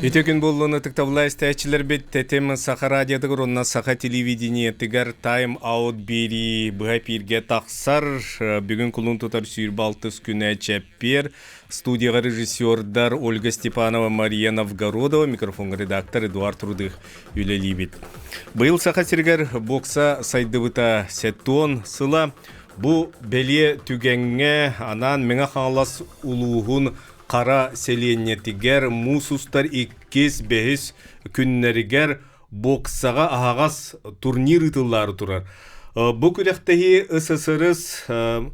Ити күн буоллун ытыктабыллаах истээччилэрбит Тэтим Саха радиотыгар уонна Саха телевидениетыгар Time Out биэрии быһа эпииргэ тахсар. Бүгүн кулун тутар 26 күнэ чэппиэр. Студияҕа режиссердар Ольга Степанова, Мария Новгородова, микрофоҥҥа редактор Эдуард Рудых үлэлиибит. Быйыл Саха сиригэр бокса сайдыбыта 70 сыла. Бу бэлиэ түгэҥҥэ анаан Мэҥэ Хаҥалас улууһун Хара сэлиэнньэтигэр муус устар иккис, бэһис күннэригэр боксаҕа аһаҕас турнир ыытыллаары турар. Бу күрэхтэһии СССР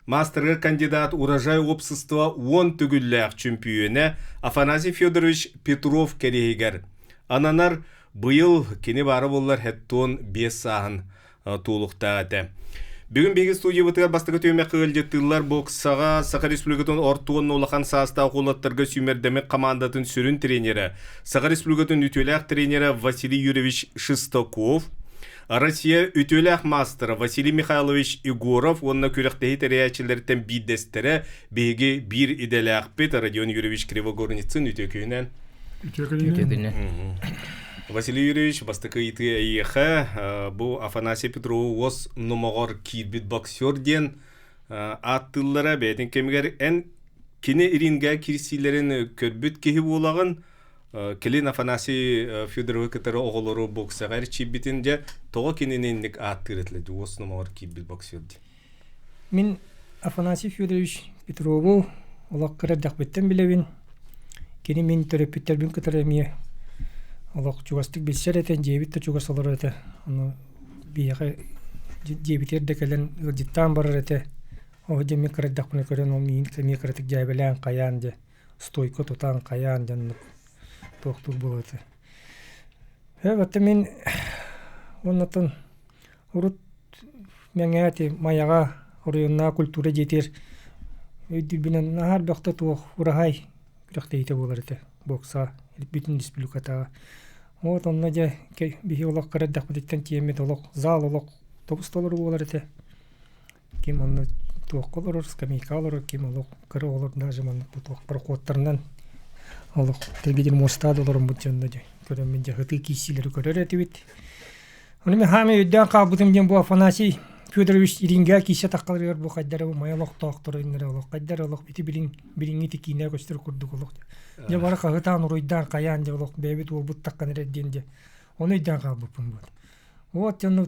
маастарыгар кандидат Урожай уопсастыба 10 төгүллээх чөмпүйүөнэ Афанасий Федорович Петров кэриэһигэр ананар. Быйыл кини баара буоллар хэттуон 5 сааһын туолуктаах этэ. Бүгүн биһиги студиябытыгар бастакы түһүмэххэ ыалдьыттыыллар боксаҕа Саха Республикатын орто уонна улахан саастаах уолаттарга сүүмэрдэммит хамаандатын сүрүн тренерэ, Саха Республикатын үтүөлээх тренерэ Василий Юрьевич Шестаков, Россия үтүөлээх маастара Василий Михайлович Егоров уонна күрэхтэһии тэрийээччилэриттэн биирдэстэрэ биһиги биир идэлээхпит Родион Юрьевич Кривогорницын үтүө күнүнэн. Үтүө күнүнэн. Василий Юрьевич, бастакы ыйытыы эйиэхэ. Бу Афанасий Петров уос номоҕор киирбит боксер диэн ааттыыллара бэйэтин кэмигэр эн кини рингэ киирсиилэрин көрбүт киһи буолаҕын. Кэлин Афанасий Федоровы кытары оҕолору боксаҕа эрчийбитин дьэ тоҕо кинини инник ааттыыр этилэр уос номоҕор киирбит боксер диэн. Мин Афанасий Федорович Петрову олох кыра эрдэхпиттэн билэбин. Кини мин төрөппүттэрбин кытары эмиэ олох чугастык билсэр этэ, дьиэбит да чугас олорор этэ. Ону биһиэхэ дьиэбитигэр да кэлэн ыалдьыттаан барар этэ. Ол дьэ мин кыра эрдэхпинэ көрөн ол миигин эмиэ кыратык дьээбэлээн хайаан дьэ стойка тутан хайаан дьэ оннук туохтуур буолар этэ. Ээ оттон мин уоннаттан Урут Мэҥээти Майаҕа оройуоннааҕы культура дьиэтигэр өйдүүрбүнэн наһаа элбэхтэ туох ураһай күрэхтэһиитэ буолар этэ бокса бүтүн республикатааҕы. Вот онно дьэ биһи олох кыра эрдэхпититтэн тиэммит олох зал олох тобус толору буолар этэ. Ким онно туохха олорор, скамейкаҕа олорор, ким олох кыра оҕолор даже маннык бу туох проходтарынан олох тэлгэтин муостаҕа да олороммут дьонно дьэ көрөммүт дьэ ытыы киирсиилэри көрөр этибит. Ону мин хаамай өйдөөн хаалбытым диэн бу Афанасий Федорович Ирингэ киирсэ таххаларыгар бу хайдара бу май олохтоохторо иннэрэ олох хайдара олох ити билиҥ билиҥҥи ити киинэ көстөр курдук олох дьэ бары хаһытаан уруйдаан хайаан дьэ олох бэйэбит уолбут таххан эрэр диэн дьэ ону өйдөөн хаалбыппын буот вот дьону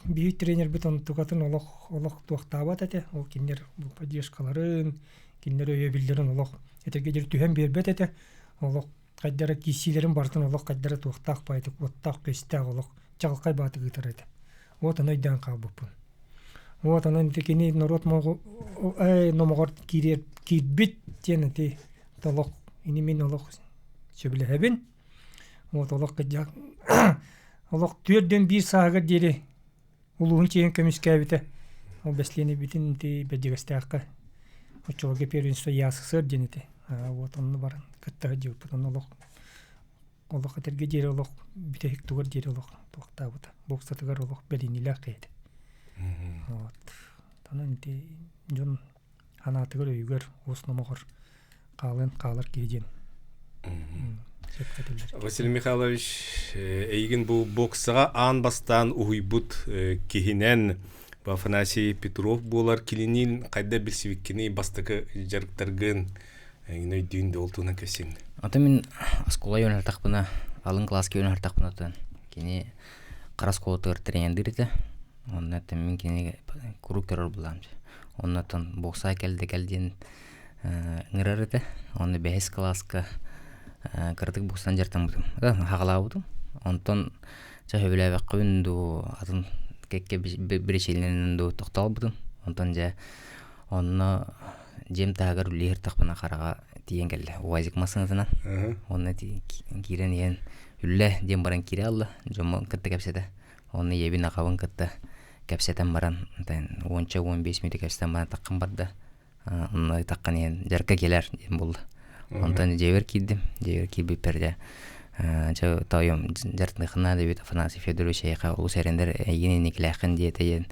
биһи тренербит онтукатын олох олох туохтаабат этэ ол кинилэр поддержкаларын кинилэр өйөбүллэрин олох этэргэ диэри түһэн биэрбэт этэ олох хайдара киирсиилэрин барытын олох хайдара туохтаах баайдык уоттаах-күөстээх олох чаҕылхай баатык ыытар этэ. Вот ону өйдөөн хаалбыппын. Вот онон ити кини норуот номоҕор киирэр киирбит диэн ити олох ини мин олох сөбүлэһэбин. Вот олох кырдьаах олох 41 сааһыгар диэри улууһун чиэһин көмүскээбитэ. Ол бэслиэни бүтүн ити Бэрдьигэстээххэ оччолорго первенство ЯССР диэн ити. Вот онно баран кытта сылдьыбыппыт. Онно олох олох этэргэ диэри олох бүтэһик тугар диэри олох туохтаабыта. Боксатыгар олох бэриниилээх киһи этэ. Вот. Онон ити дьон санаатыгар өйүгэр уос номоҕор хаалыан хаалар киһи диэн Василий Михайлович, эйигин бу боксаҕа аан бастаан уһуйбут киһинэн Афанасий Петров буолар. Кининиин хайда билсибиккиний бастакы дьарыктаргын эйигин өйдүүн да ол туһунан кэпсиэҥ. Ата мин оскуола үөрэнэртахпына, алын кылааска үөрэнэртахпына кини хара оскуолатыгар тренердиир этэ. Онно мин кинини куруук көрөр булаам. Оннотон боксаа кэлдэ кэл диэн ыҥырар этэ. Онно бэһис кылааска кыратык буксан дьарыктаммытым. Хаҕалаабытым. Онтон чэ сөбүлээбэххин дуу, атын кэккэ биричиинэнэн дуу тохтообутум. Онтон дьэ онно дьиэм таһыгар үлэлии сырыттахпына хараҕа тиийэн кэллэ. УАЗик массыынатынан. Онно киирэн иһэн үллэ диэн баран киирэ алла. Дьоммун кытта кэпсэтэ. Онно ийэбин аҕабын кытта кэпсэтэн баран 10-15 мүнүүтэ кэпсэтэн баран таххан барда. Онно таххан иһэн дьарыкка кэлэр диэн буолла. Онтон дьиэбэр киирдим. Дьиэбэр киирбиппэр дьэ дьэ тоойум дьарыктыаххын наада эбит Афанасий Федорович эйиэхэ олус эрэнэр эйигин инникилээххин диэтэ диэн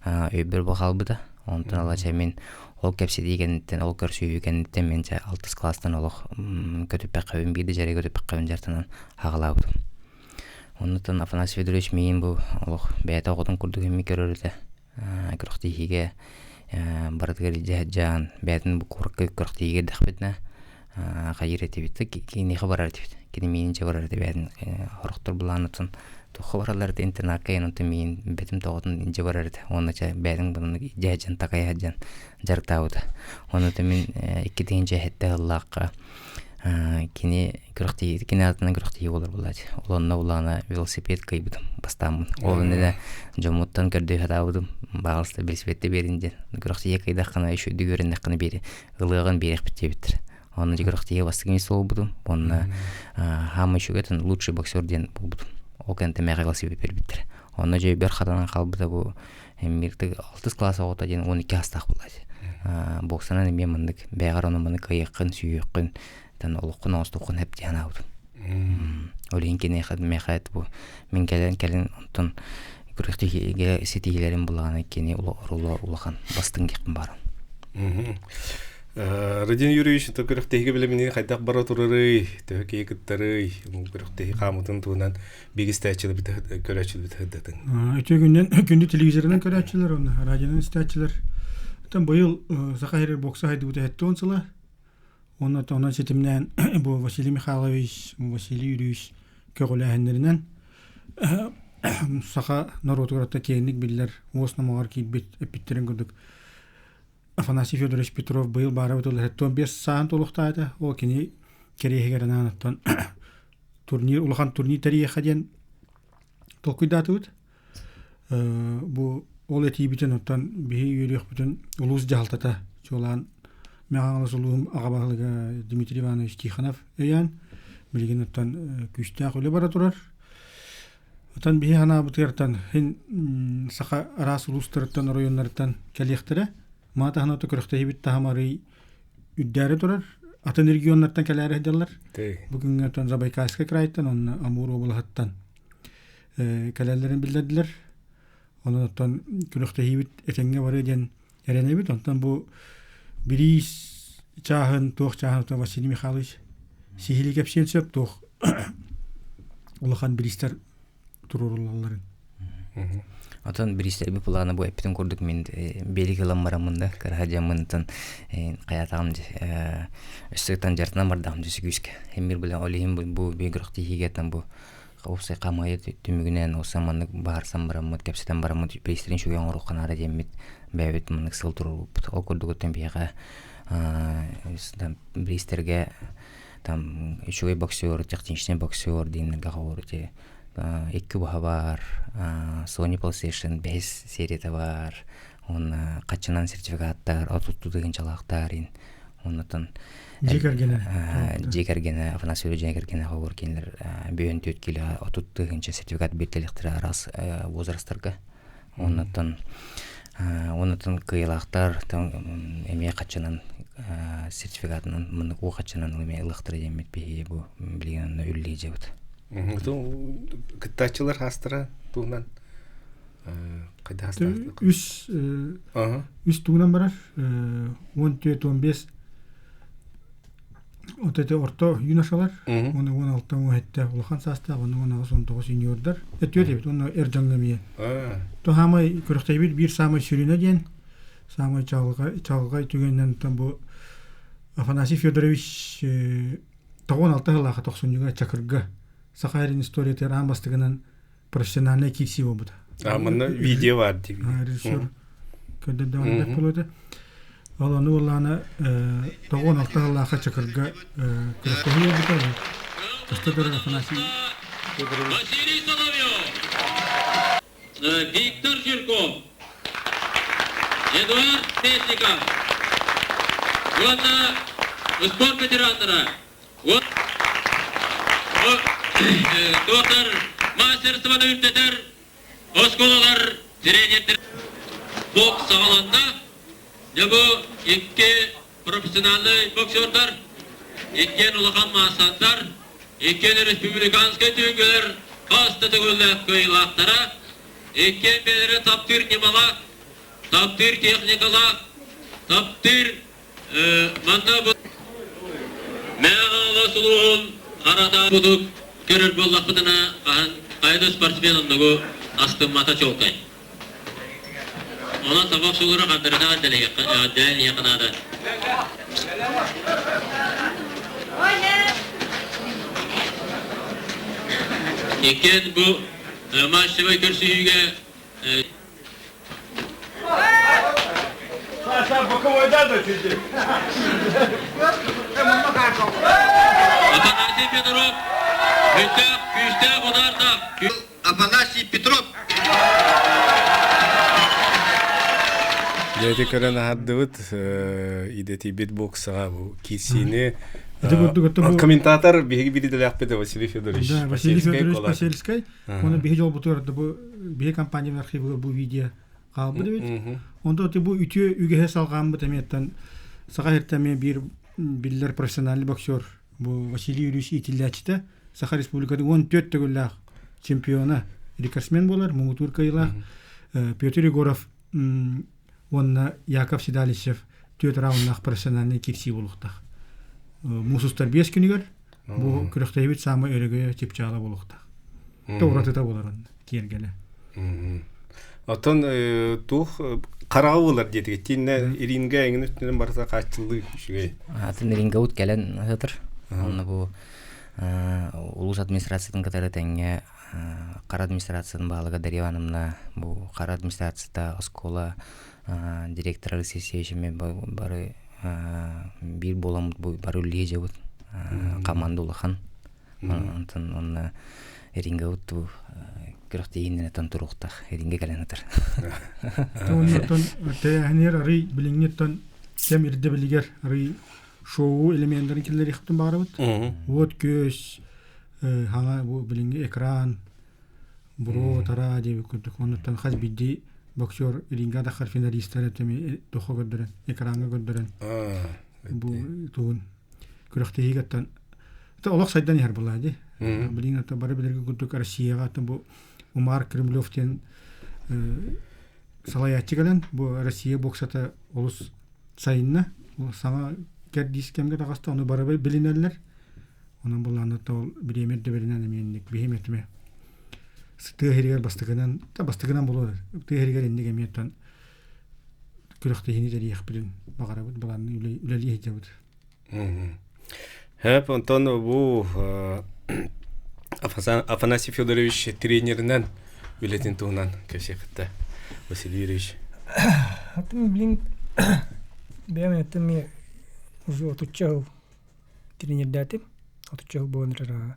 өйбөр бу хаалбыта. Онтон ыла чэ мин Ол кэпсэтии кэнниттэн, ол көрсүһүү кэнниттэн мин дьэ алтыс кылаастан олох көтүппэххэбин, биир да дьарыгы көтүппэххэбин дьарытынан аҕалаабытым. Оннуттан Афанасий Федорович миигин бу олох бэйэтэ оҕотун курдук эмиэ көрөр этэ. Күрэхтэһиигэ барытыгар илдьэ сылдьан, бэйэтин бу куоракка күрэхтэһиигэ эрдэхпитинэ хайыыр этибит да киниэхэ барар этибит. Кини миигин дьэ барар этэ бэйэтин сорохтор былааннатын туохха бараллар этэ интернакка онтон миигин бэтим тоҕотун илдьэ барар этэ. Уонна чэ бэйэтин маннык илдьэ сылдьан такайа сылдьан дьарыктаабыта. Онно мин 2007 сыллаахха кини күрэхтэһии кини аатынан күрэхтэһии буолар буолааччы. Ол онно улаана велосипед кыайбытым бастааммын. Ол иннинэ дьоммуттан көрдөһө сатаабытым. Баҕалыста велосипедте биэрин диэн. Күрэхтэһиигэ кыайдаххына үчүгэйдик үөрэннэххинэ биэри ылыаҕын биэриэхпит диэбиттэр. Онно дьэ күрэхтэһиигэ бастакы миэстэ буолбутум. Уонна хаама үчүгэй лучший боксер диэн буолбутум. Ол кэнниттэн миэхэ велосипед биэрбиттэр. Онно дьэ өйбөр хатанан хаалбыта бу Миртик алтыс класс оҕото диэн 12 саастаах буолааччы. Боксанан эмиэ маннык бэйэҕэр ону маны кыайыаххын, сүүйүөххүн, тан олоххун оҥостуоххун сөп дии санаабытым. Ол иһин киниэхэ миэхэ бу мин кэлэн кэлин онтон күрэхтэһиигэ ситиһиилэрим булаҕына кини оруола улахан бастыҥ диэхпин баарым. Родин Юрьевич, то күрэхтэһиигэ билэмини хайдах бара турарый, төһө киһи кыттарый, күрэхтэһии хаамытын туһунан бигистээччилэрбит көрөөччүлэрбит сырдатыҥ. Үтүө күннэн күндү телевизорынан көрөөччүлэр уонна радионан истээччилэр. Оттон быйыл Саха сиригэр бокса сайдыбыта 70 сыла. Уонна онон ситимнээн бу Василий Михайлович, Василий Юрьевич көҕүлээһиннэринэн саха норуотугар киэҥник биллэр уос номоҕор киирбит эппиттэрин курдук Афанасий Федорович Петров быйыл баарабыт ол 75 саан толуктаата. Ол кини кэриэһигэр анаан оттон турнир улахан турнир тэрийиэххэ диэн толкуйдаатыбыт. Бу ол этиибитин оттон биһи үөрүөхпүтүн улуус дьаһалтата чуолаан Мэҥэ Хаҥалас улууһун аҕа баһылыга Дмитрий Иванович Тихонов өйөөн билигин оттон күүстээх үлэ бара турар. Оттон биһи санаабытыгартан хин саха араас улуустарыттан оройуоннарыттан кэлиэхтэрэ. Маа таһынан күрэхтэһиибит таһым арый үрдээри турар. Атын регионнартан кэлээри сылдьаллар. Бу күҥҥэ оттон Забайкальскай крайтан уонна Амур уобалаһыттан кэлэллэрин биллэрдилэр. Онон оттон күрэхтэһиибит этэҥҥэ барыа диэн эрэнэбит. Онтон бу бириис чааһын, туох чааһын Василий Михайлович сиһилии кэпсиэн сөп туох улахан бириистэр туруоруллалларын. Отон бириистэрби плана бу эппитин курдук мин биэлик ылан бараммын да кыраһа дьаммынтан хайатаҕым өссө дьартынан бардаҕым дьэ күүскэ эмир билэн ол иһин бу биографтиһиигэтэн бу уопсай хамыйа түмүгүнэн уопсай маннык баһарсан бараммыт кэпсэтэн бараммыт бириистэрин үчүгэй оҥоруохха наада диэммит бэйэбит маннык сыл туруорбуппут ол курдугуттан биһиэхэ бириистэргэ там үчүгэй боксер техничный боксер диэннэргэ хоҕур ити икки убаһа баар Sony PlayStation бэһис серията баар уонна хаччынан сертификаттар отуттуу тыһыынчалаахтар ин оннотон дьиэ кэргэнэ дьиэ кэргэнэ Афанасий дьиэ кэргэнэ хоҕур кинилэр бүөн түөрт кило 30 тыһыынча сертификат биэртэлиэхтэрэ араас возрастарга оннотон оннотон кыайыылаахтар эмиэ хаччынан сертификатынан муннук уу хаччынан эмиэ ылыахтара диэммит биһиги бу билигин онно үллии дьабыт. Кыттааччылар хаастара туһунан хайдах Үс үс тугунан барар 14 15 Вот это орто юношалар, уонна 16 17 улахан саастаах, уонна 18 19 юниордар. Өттүөт эбит, уонна эр дьоҥҥо эмиэ. То хаамай күрэхтэһиибит биир саамай сүрүнэ диэн, саамай чаҕылҕай чаҕылҕай түгэнинэн бу Афанасий Федорович 96 сыллаахха тохсунньуга Чакырга Саха сирин историятыгар аан бастакынан профессиональнай киирсии буолбута. А, манна видео бар дии. Режиссер көрдөрдөҕүнэ бэрт буолуо этэ. Ол ону буоллаҕына 96 сыллаахха Чакырга күрэхтэһии буолбута. Көстө турар Афанасий Федорович. Василий Соловьев, Виктор Жирков, Эдуард Песников уонна спорт ветераннара Туохтар мастерствоны үрдэтэр оскуолалар тренердэр бокс саҕаланна. Дьэ бу икки профессиональнай боксердар, иккиэн улахан маастардар, иккиэн республиканскай түһүлгэлэр хас да төгүллээх кыайыылаахтара, иккиэн бэйэлэрэ таптыыр ньымалаах, таптыыр техникалаах. Таптыыр манна бу Мэҥэ сулуһун харата кудук көрөр буоллахпытына хаһан хайа да спортсмен оннугу астыммата чуолкай. Онон табах суулара хандарытаҕын дэлээн иһиэххэ наада. Иккиэн бу массовай көрсүһүүгэ Афанасий Петров күүстээх, күүстээх удардаах. Афанасий Петров. Дьэ көрөн аһардыбыт идэтийбит боксаҕа бу киирсиини комментатор биһиги бириделээхпит Василий Федорович. Да, Василий Федорович Посельскай. Оны биһи жолбутугар да бу биһи компания архивыгар бу видео хаалбыт эбит. Онто бу үтүө үгэһэ салҕааммыт эмиэттэн Саха сиртэн эмиэ биир биллэр профессиональный боксер бу Василий Юрьевич иитиллээччитэ Саха Республикатын 14 төгүллээх чемпиона, рекордсмен буолар, муҥутуур кыайыылаах Петр Егоров уонна Яков Седалищев түөрт рауннаах профессиональный киирсии буолуохтаах. Муус устар биэс күнүгэр бу күрэхтэһиибит саамай өрөгөйө чыпчаала буолуохтаах. Уратыта буолар онно киэргэлэ. Оттон туох хараҕа буолар диэтигит тииннэ Иринга эҥин өттүнэн барыта хааччыллыы үчүгэй. Атын Иринга ут кэлэн сытар. Онно бу улуус администрациятын кытары тэҥҥэ хара администрациятын баһылыга Дарья Ивановна бу хара администрацията оскуола директора Алексей Алексеевич эмиэ бары биир буоламмыт бу бары үлэлии дьабыт команда улахан онтон онно Эрингэбит бу күрэхтэһииннэн оттон туруохтаах Эрингэ кэлэн ытар. Оннуттан тэрээһинигэр арый билиҥҥиттэн кэм ирдэбилигэр арый шоу элеменнэрин киллэриэхпитин баҕарабыт. Уот-күөс, хаҥа бу билиҥҥи экран, буруо тараа диэбит курдук. Оннуттан хас биирдии боксер ринга таххар финалистар эми дохо көрдөрөн, экраҥҥа көрдөрөн бу тугун күрэхтэһиигэттэн олох сайдан иһэр буолаа дии. Билигин ата бары билэргэ курдук Россияҕа ата бу Умар Кремлев диэн салайааччы кэлэн бу Россия боксата олус сайынна. Саҥа кэрдиис кэмгэ таҕыста, ону бары билинэллэр. Онон булаанната ол бириэмэ ирдэбилинэн эмиэ инник биһим этиме тыа иһигэр бастакынан та бастакынан буолуо тыа иһигэр инник эмиэ оттон күрэхтэһиини тэрийиэхпитин баҕарабыт былаанны үлэлии сылдьабыт. Хэп, онтон бу Афанасий Федорович тренеринэн үлэтин туһунан кэпсиэххитэ Василий Юрьевич. Атын блин бэйэм это мне уже отучча сыл тренердээтим. Отучча сыл буолан эрэр.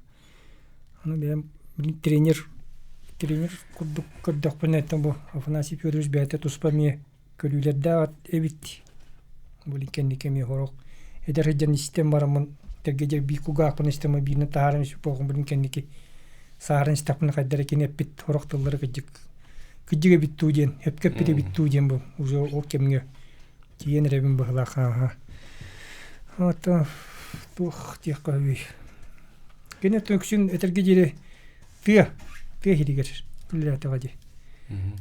Аны бэйэм блин тренер тренер курдук көрдөхпүнэ это бу Афанасий Федорович бэйэтэ туспа эмиэ көрүүлэрдээх эбит. Блин кэнники эмиэ сорох эдэр сылдьан истэн бараммын тэргэ биир кулгаахпын истэн бииринэн таһааран испит блин кэнники саарын истэхпинэ хайдах эрэ кини эппит сорох тыллара кырдьык кырдьык эбит дуу диэн сөпкө эппит эбит дуу диэн бу уже ол кэмҥэ тиийэн эрэбин быһыылаах ааһа ото туох диэххэ үһүй кини үксүн этэргэ диэри тыа тыа иһигэр үлэлээтэҕэ дии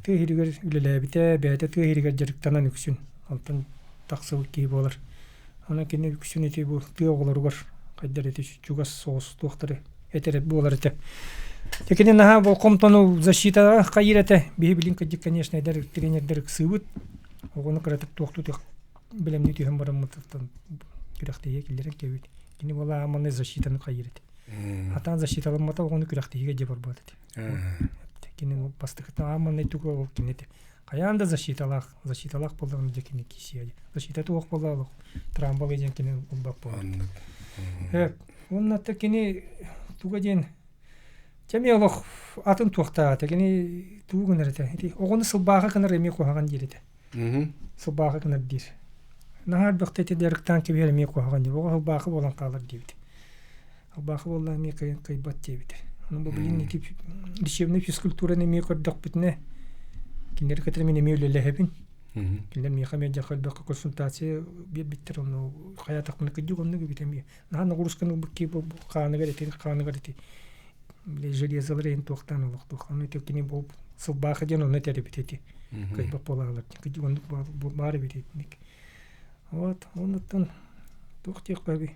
тыа иһигэр үлэлээбитэ бэйэтэ тыа иһигэр дьарыктанан үксүн онтон тахсыбыт киһи буолар онон кини үксүн ити бу тыа оҕолоругар хайдах ити чугас соҕус туохтары этэр буолар этэ кини наһаа болҕомтону защитаҕа хайыыр этэ биһи билин кырдьык конечно эдэр тренердэр ыксыыбыт оҕону кыратык туохтуу бэлэмнии түһэн бараммытыттан күрэхтэһиигэ киллэрэн кэбит кини буолаа аманы защитаны хайыыр этэ Хатаан защиталаммата оҕону күрэхтэһиигэ дьэ барбат этэ. Кини бастакыта ааманнай тугу ол кини этэ. Хайаан да защиталаах, защиталаах буоллаҕына дьэ кини киисиэ. Защита туох буолла трамбалы диэн кини ылбат буолар. Уонна кини туга диэн Дьэ эмиэ олох атын туохтаах этэ. Кини тугу гынар этэ? Ити оҕону сылбааҕа гынар эмиэ куһаҕан диир этэ. Сылбааҕа гынар диир. Наһаа элбэхтэ ити дьарыктаан кэбиһэр эмиэ куһаҕан диир. Оҕо сылбааҕа буолан хаалар диэбит. Албааха буолла эмиэ кыайан кыайбат диэбитэ. Ону бу билин ити лечебнай физкультураны эмиэ көрдөхпүтүнэ, кинилэри кытары мин эмиэ үлэлэһэбин. Кинилэр миэхэ эмиэ дьахха элбэххэ консультация биэрбиттэр, ону хайаатахпына кырдьык оннук эбит эмиэ. Наһаа ноҕуруусканы ылбыт киһи бу хааныгар ити хааныгар ити били железалар иһин туохтаан олохтуох. Ону ити кини бу сылбааха диэн онно этэр эбит ити. Кыайбат буолаалар. Кырдьык оннук баар эбит итинник. Вот, оннуттан туох диэххэ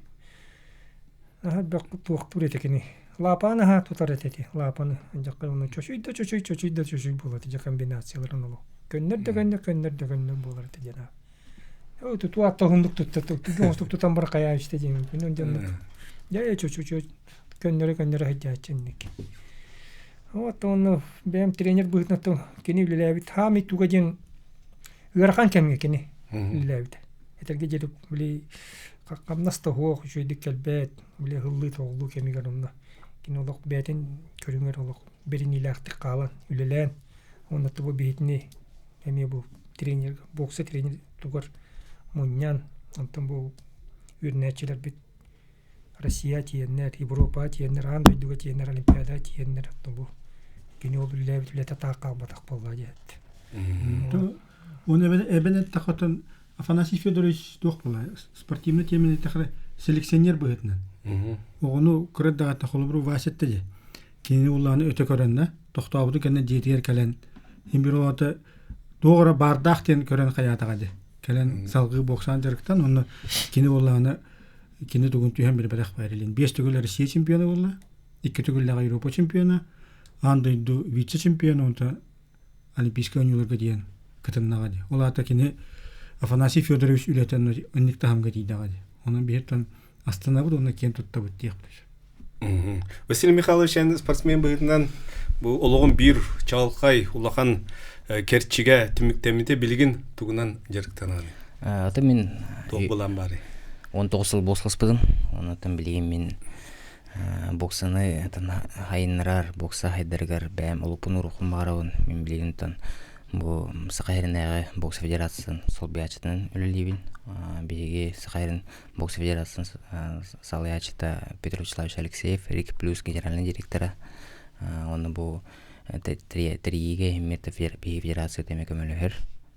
Наһаа элбэх туохтуур этэ кини. Лаапааны аһаа тутар этэ ити лаапаны. Дьахха ону чочуй да чочуй, чочуй да чочуй буолар этэ дьэ комбинацияларын олох. Көннөр да көннөр, көннөр да көннөр буолар этэ диэн аа. Ой тутуу атта уһуннук тутта, оҥостук тутан бар хайаа истэ диэн. Күнүн дьоннук. Дьэ чочу көннөрө көннөрө сылдьааччы инник. Вот онно бэйэм тренер быһыытынан кини үлэлээбит хаамый туга диэн ыарахан кэмҥэ кини үлэлээбитэ. Этэргэ диэри били хамнас да суох, үчүгэйдик кэлбэт, били ыһыллыы-тоҕуллуу кэмигэр онно кини олох бэйэтин көрүҥэр олох бэриниилээхтик хаалан үлэлээн уонна бу биһитини эмиэ бу тренер бокса тренер тугар мунньан онтон бу үөрэнээччилэрбит Россия тиийэннэр, Европа тиийэннэр, аан дойдуга тиийэннэр, Олимпиада тиийэннэр оттон бу кини ол үлэлээбит үлэтэ таах хаалбатах буолла диэт. Оны эбэн эттэхотон Афанасий Федорович туох була спортивный теманы эттэхэ селекционер быһыытынан. Оҕону кыра даҕата холобуру Васятта дии. Кинини улааны өтө көрөннө, тохтообуту кэннэ дьиэтигэр кэлэн иһин оҕото туох эрэ баардаах диэн көрөн хайаатаҕа дии. Кэлэн салгыы боксаан дьарыктан онно кини улааны кини тугун түһэн билбэтэх баарилин. Биэс төгүл Россия чемпиона буолла, икки төгүллээх Европа чемпиона, аан дойду вице-чемпиона, онто Олимпийскай оонньууларга диэн кытыннаҕа дии. Ол аата кини Афанасий Федорович үлэтин инник таһымга тиийдэҕэ дии. Онон биһиттэн астынабыт уонна киэн туттабыт диэхпит. Василий Михайлович эн спортсмен быһыытынан бу олоҕун биир чаҕылхай улахан кэрчигэ түмүктэммитэ билигин тугунан дьарыктанан? Аты мин туох былаан баарый? 19 сыл боксласпытым. Онон билигин мин боксаны хайыннарар, бокса хайдарыгар бэйэм олукпун уруохпун баҕарабын. Мин билигин бу Саха сиринээҕи бокса федерациятын солбуйааччытынан үлэлиибин. Биһиги Саха сирин бокса федерациятын салайааччыта Петр Вячеславович Алексеев, Рик Плюс генеральный директора. Уонна бу тэрийиигэ иһиммит биһиги федерация эмиэ көмөлөһөр.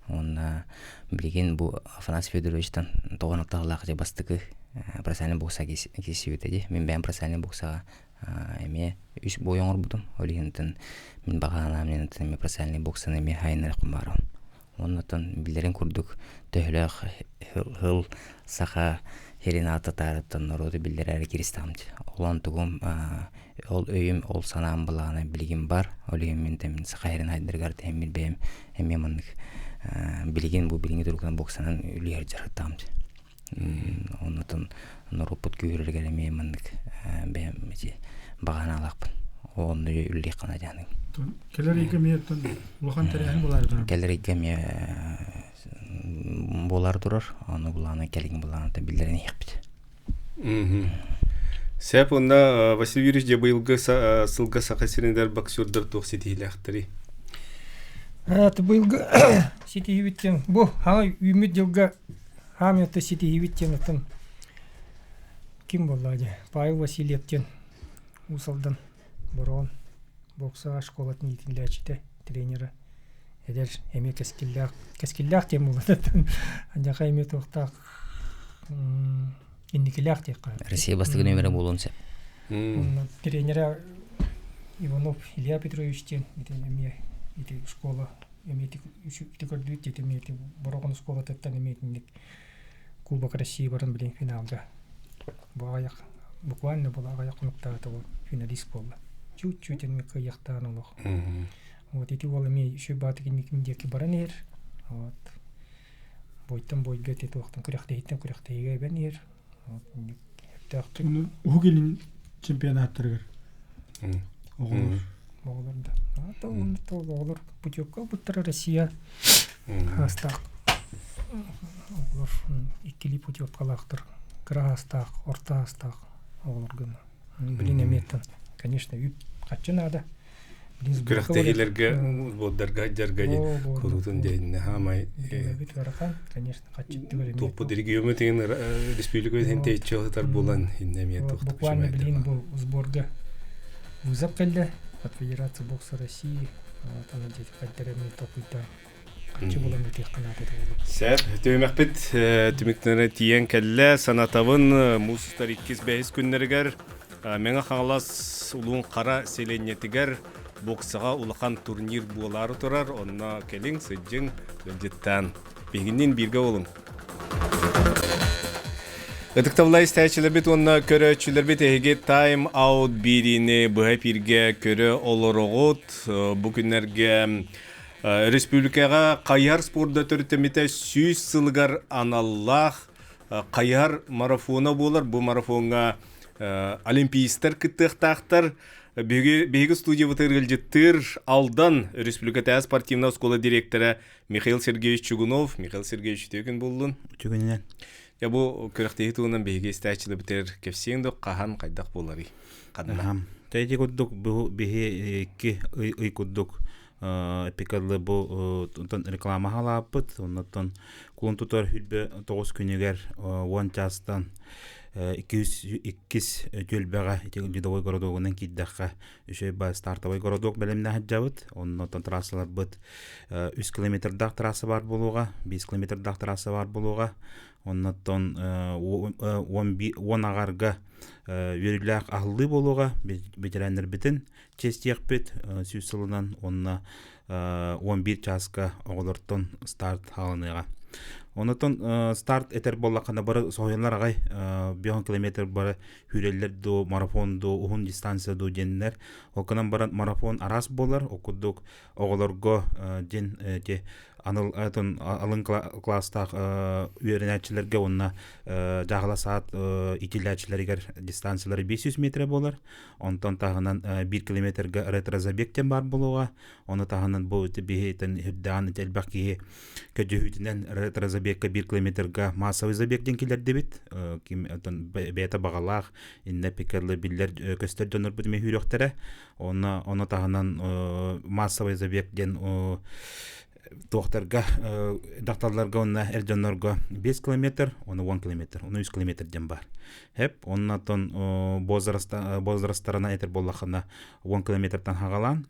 Уонна билигин бу Афанасий Федоровичтан тоҕон алтаһалаах дьэ бастакы профессиональный бокса киирсибитэ дии. Мин бэйэм профессиональный боксаҕа эмиэ үс бой оҥорбутум. Ол иһин мин баҕа санаам эмиэ профессиональный боксаны эмиэ хайыннарыахпын баҕарабын. Оннуттан биллэрин курдук төһөлөөх һыл саха сирин аататаарыттан норуоту биллэрээри киристэҕим дии. Ол онтугум ол өйүм, ол санаам былаана билигин бар. Ол иһин мин мин саха сирин хайдарыгар тэһиммит бэйэм эмиэ маннык билигин бу билиҥҥи туругунан боксанан үлүһэр дьарыктаҕым дии. Оннуттан норуоппут күүһүрэригэр эмиэ маннык бэйэм ити баҕа санаалаахпын. Онно үлэлиэххэ дьаныҥ. Кэлэр ыйга эмиэ улахан тэрээһин буолаары турар. Кэлэр ыйга эмиэ буолаары турар. Ону былаана кэлин былааната биллэрэн иһиэхпит. Сөп уонна Василий Юрьевич дьэ быйылгы сылга Саха сиринигэр боксердар туох ситиһиилээхтэрий? Быйылгы ситиһиибит диэн бу хаҥа үүммүт дьылга хаамыйа ситиһиибит диэн оттон ким буолла дьэ Павел Васильев диэн Уус Алдан Бороҕон боксаҕа школатын иитиллээччитэ тренера эдэр эмиэ кэскиллээх кэскиллээх диэн буолла андьаха эмиэ туохтаах инникилээх диэххэ Россия бастакы нүөмэрэ буолуон сөп тренера Иванов Илья Петрович диэн ити эмиэ ити школа эмиэ ити көрдүүт диэти эмиэ ити Бороҕон школатыттан эмиэ итинник Кубок России баран билин финалга бу аҕыйах буквально бу аҕыйах хонуктааҕыта ол финалист буолла чуть-чуть эмиэ кыайыахтаан олох вот ити уол эмиэ үчүгэй баатык инникин диэки баран иһэр вот бойтон бойго ити туохтан күрэхтэһииттэн күрэхтэһиигэ эбэн иһэр вот өптөөхтүк Уһук Илин чемпионаттарыгар оҕолор оҕолор да оҕолор путевка ылбыттара Россия хаастаах оҕолор иккилии путевкалаахтар кыра хаастаах орто хаастаах оҕолорго билин эмиэттэн конечно үп хаччы наада Күрэхтэһиилэргэ сбордарга дьарга куруутун диэннэ хаамай ыарахан конечно хаччыттыгар туохпут региоммут иһин республика иһин тэйиччи сытар буолан иннэ эмиэ буквально билин бу сборга вызов кэллэ от Федерации бокса России вот аны дети хайдара эмиэ толкуйдаан хаччы булан бүтүөххэ наада Сөп, түһүмэхпит түмүктэнэ тиийэн кэллэ. Санатабын, муус устар иккис бэһис күннэригэр Мэҥэ Хаҥалас Улуун Хара сэлиэнньэтигэр боксаҕа улахан турнир буолаары турар. Онно кэлиҥ, сылдьыҥ, ыалдьыттаан. Биһигинниин бииргэ буолуҥ. Ытыктабыллаах истээччилэрбит уонна көрөөччүлэрбит эһиги Time Out биэриини быһа эпииргэ көрө олороҕут. Бу күннэргэ республикаҕа хайыһар спорда төрүттэммитэ 100 сылыгар аналлаах хайыһар марафона буолар. Бу марафоҥҥа олимпийстар кыттыахтаахтар. Биһиги, биһиги студиябытыгар ыалдьыттыыр Алдан республикатааҕы спортивнай оскуола директора Михаил Сергеевич Чугунов. Михаил Сергеевич, үтүө күн буоллун. Үтүө күнүнэн. Я бу күрэхтэһии туһунан биһиги истээччилэрбитигэр кэпсиэҥ да хаһан хайдах буоларый? Ханна? Тэйди курдук бу биһи икки ый, ый курдук эпикаллы бу реклама халааппыт оннуттан кулун тутар хүрбэ тоҕус күнүгэр уон чаастан иккис иккис түөлбэҕэ ити ледовой городогунан киирдэххэ үчүгэй ба стартовай городок бэлэмнээх сылдьабыт оннуттан трассаларбыт үс километрдаах трасса баар буолуоҕа биэс километрдаах трасса баар буолуоҕа оннуттан уон аҕарга үөрүүлээх аһыллыы буолуоҕа ветераннарбытын чэстиэхпит сүүс сылынан уонна 11 чааска оҕолортон старт хааланыаҕа. Онотон старт этэр буоллаххына бары соһуйаллар аҕай 5 километр бары хүрэллэр дуу, марафон дуу, уһун дистанция дуу диэннэр. Ол гынан баран марафон араас буолар. Ол курдук оҕолорго диэн ити анал атын алын класстаах үөрэнээччилэргэ уонна дьааһыла саат иитиллээччилэригэр дистанциялара 500 метр буолар. Онтон таһынан 1 километрга ретрозабег диэн баар буолуоҕа. Ону таһынан бу биһи үрдээн элбэх киһи көдьүүһүтүнэн ретрозабегка 1 километрга массовый забег диэн киллэрдибит. Ким бэйэтэ баҕалаах иннэ пикерлы биллэр көстөр дьоннорбут эмиэ үүрүөхтэрэ. Онно ону таһынан массовый забег диэн туохтарга дьахталларга уонна эр дьоннорго 5 километр, оны 10 километр, оны 3 километр диэн бар. Хеп, оннотон возрастарына этер боллахына 10 километртан хагалаан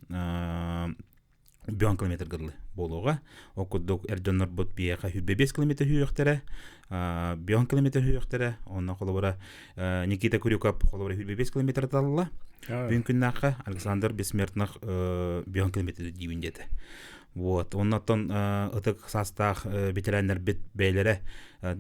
10 километр гырлы буолуоҕа. Ол курдук эр дьоннорбут биэхэ 5 километр сүүрүөхтэрэ, 10 километр сүүрүөхтэрэ. Онно холобура Никита Крюков холобура 5 километр талла. Бүгүн күннээххэ Александр Бессмертных 10 километр диибин диэтэ. Вот. Оннотон ытык саастаах ветераннарбит бэйэлэрэ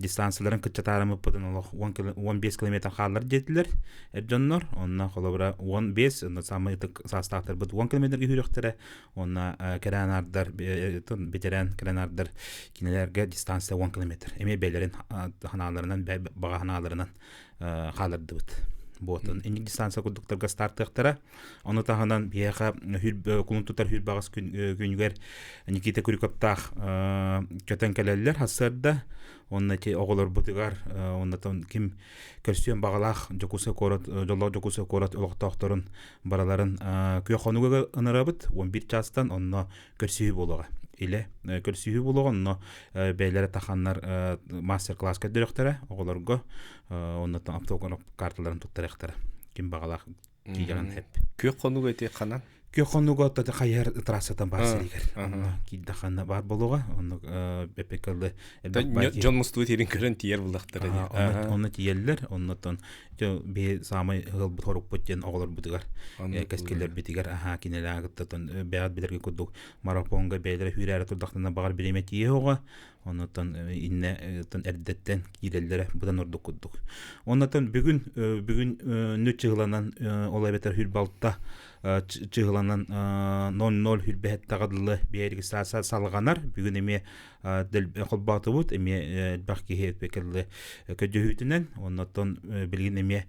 дистанцияларын кыччатаарымыппытын олох 15 километр хааллар диэтилэр эр дьоннор. Онно холобура 15, онно самый ытык саастаахтарбыт 10 километрга сүүрүөхтэрэ. Онно кэрээнаардар ветеран кэрээнаардар кинилэргэ дистанция 10 километр. Эмиэ бэйэлэрин ханааларынан баҕа ханааларынан хааллардыбыт. Буотун инник дистанция курдуктарга стартыахтара. Ону таһынан биһиэхэ кулун тутар хүрбаҕас күнүгэр Никита Крюковтаах көтөн кэлэллэр сарсыарда. Онно ити оҕолорбутугар оннотон ким көрсүөн баҕалаах Дьокуускай куорат дьоллоох Дьокуускай куорат олохтоохторун бараларын күөх хонууга ынырабыт 11 чаастан онно көрсүһүү буолуоҕа. Илэ көрсүһүү буолуоҕа онно бэйэлэрэ таханнар мастер-класс көрдөрүөхтэрэ оҕолорго оннотон автограф карталарын туттарыахтара. Ким баҕалаах киирэҕин хэп. Күөх хонууга ити ханан? Күөх хонууга тата хайыһар трассатан баар сиригэр. Онно киирдэ ханна баар буолуоҕа. Онно эппеккаллы Дьон мустубут ирин көрөн тиийэр буллахтара дии. Онно тиийэллэр. Оннотон биһи саамай ыалбыт хорукпут диэн оҕолорбутугар кэскиллэрбитигэр аһаа кинилээх кыттатан бэйэҕит билэргэ курдук марафонга бэйэлэрэ хүүрээри турдахтарына баҕар бириэмэ тиийэ оҕо оннотон иннэ эрдэттэн киирэллэрэ быдан ордук курдук. Оннотон бүгүн бүгүн нү чыһыланан ол эбэтэр хүрбалта чыһыланан 00 хүрбэһэттэҕэ дылы биэ регистрация салҕанар. Бүгүн эмиэ холбоотубут эмиэ элбэх киһи эппекелле көдьөһүүтүнэн оннотон билигин эмиэ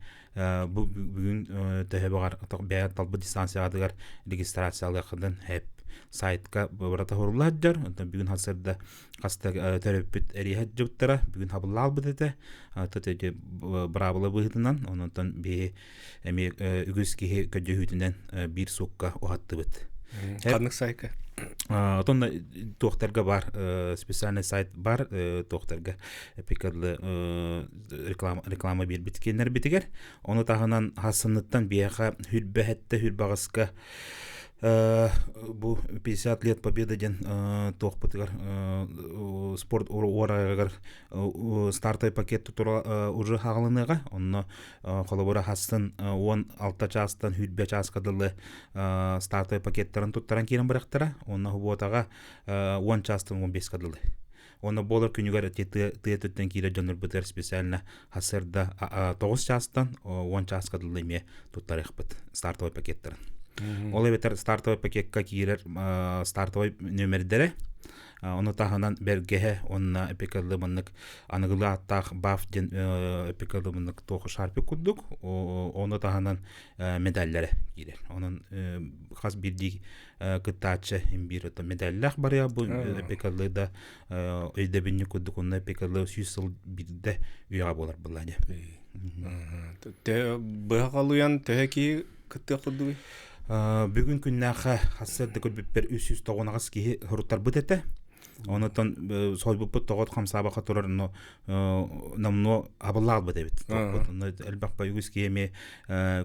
бу бүгүн төһө баҕар бэйэ талбыт дистанциятыгар регистрациялыаххытын хэп сайтка барыта хорула сылдьар онтон бүгүн хасырда хаста төрөппүт эриэһэ дьыбыттара бүгүн хабыллаалбыт этэ төтөтө быраабыла быһыытынан ононтон биһи эмиэ үгүс киһи көдьөһүүтүнэн биир суукка уһаттыбыт Ханнык сайка? Отон туохтарга бар специальный сайт бар туохтарга эпикадлы реклама реклама биэрбит кинилэрбитигэр ону таһынан хассыныттан биэхэ хүрбэһэттэ хүрбаҕаска бу 50 лет победы диэн туохпутугар спорт уорагар стартовый пакет тура уже хаалыныаҕа онно холобура хассын 16 чаастан хүрбэ чааска дылы стартовый пакеттарын туттаран киирэн барыахтара онно хубуотаҕа 10 чаастан 15 дылы. Онно буолар күнүгэр ити тыа өттүттэн киирэр дьоннорбутугар специально сарсыарда 9 чаастан 10 чааска дылы эмиэ туттарыахпыт стартовый пакеттарын. Ол эбэтэр стартовый пакекка киирэр стартовый нүөмэрдэрэ Ону таһынан бэргэһэ уонна эпикалы маннык аныгылыы ааттаах баф диэн эпикалы маннык туох шарпик курдук ону таһынан медаллэрэ киирэр. Онон хас биирдии кыттааччы имбиир медаллаах барыа бу эпикалы да өйдөбүнньүк курдук онно эпикалы 100 сыл биирдэ үйэҕэ буолар буолла дии. Быһа халыйан төһө киһи кыттыах курдугуй? Бүгүн күннээххэ хассыарда көрбүппэр 398 киһи хоруттарбыт этэ. Онотон сойбуппут тоҕот хамсаабакка турар но номнуо абыллаалбыт эбит. Онно элбэх үгүс киһи эмиэ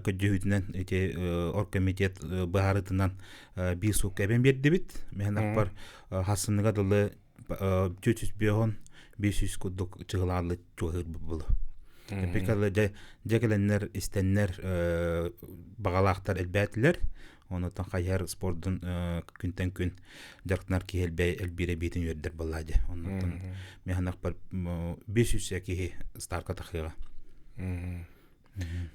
көрдьүһүүтүнэн ити оргкомитет быһаарыытынан биир суукка эбэн биэрдибит. Мehen аппар хассыныга дылы 405 500 курдук чыгылааллы чугаһыыр булу. Эпикалы дьэ дьэ кэлэннэр истэннэр баҕалаахтар элбээтилэр. Онутан хайыһар спордун күнтэн күн дьарыктанар киһи элбиирэ биитин үөрдэр буоллаа дьэ. Оннуттан миһанахпар 500 киһи старка тахыаҕа.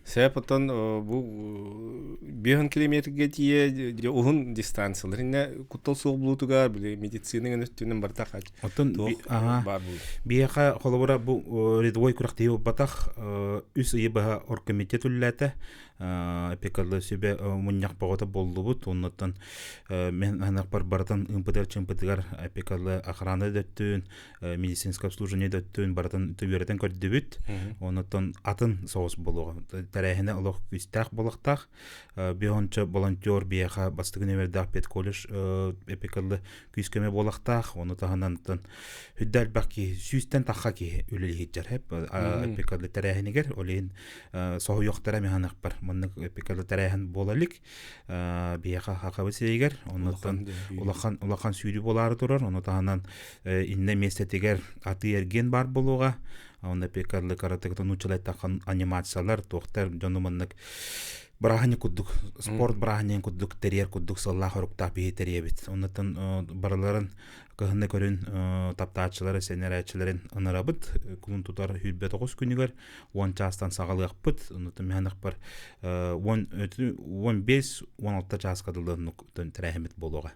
Сөп оттон бу 5 километрга тиийэ уһун дистанциялар иннэ куттал суох булуутугар били медицина өттүнэн барыта Оттон баар буолар. Биһиэхэ холобура бу рядовой күрэхтэһии буолбатах үс ыйы быһа оргкомитет үлэлээтэ эпикалы сүбэ мунньах бөҕөтө буоллубут оннуттан мен анахпар барытын ымпытыгар чымпытыгар эпикалы охрана дөттүн медицинское обслуживание дөттүн барытын үөрэтэн көрдүбүт оннуттан атын соҕус буолуоҕа тэрээһинэ олох күүстээх буолуохтаах Бионча волонтер биэхэ бастакы нүөмэрдээх педколледж эпикалы күүс көмө буолахтаах ону таһынан хүддэ элбэх киһи сүүстэн тахха киһи үлэлиһиджэр хэп эпикалы тэрээһинигэр ол иһин соһуйуохтара механахпар маннык эпикалы тэрээһин буола илик биһиэхэ хахабыт сиригэр оннуттан улахан улахан сүүрүү буолаары турар ону таһынан иннэ миэстэтигэр атыы эргиэн баар буолуоҕа онно эпикалы каратыгытын нууччалайтахан анимациялар туохтар дьону маннык бырааһынньык курдук спорт бырааһынньыгын курдук тэрийэр курдук сыллаах оруктаах биһи тэрийэбит оннуттан барыларын кыһынны көрүн таптааччылары сэнэрээччилэрин ынырабыт кулун тутар 29 күнүгэр 10 чаастан саҕалыахпыт оннуттан миһанахпар 15-16 чааска дылы тэрээһиммит буолуоҕа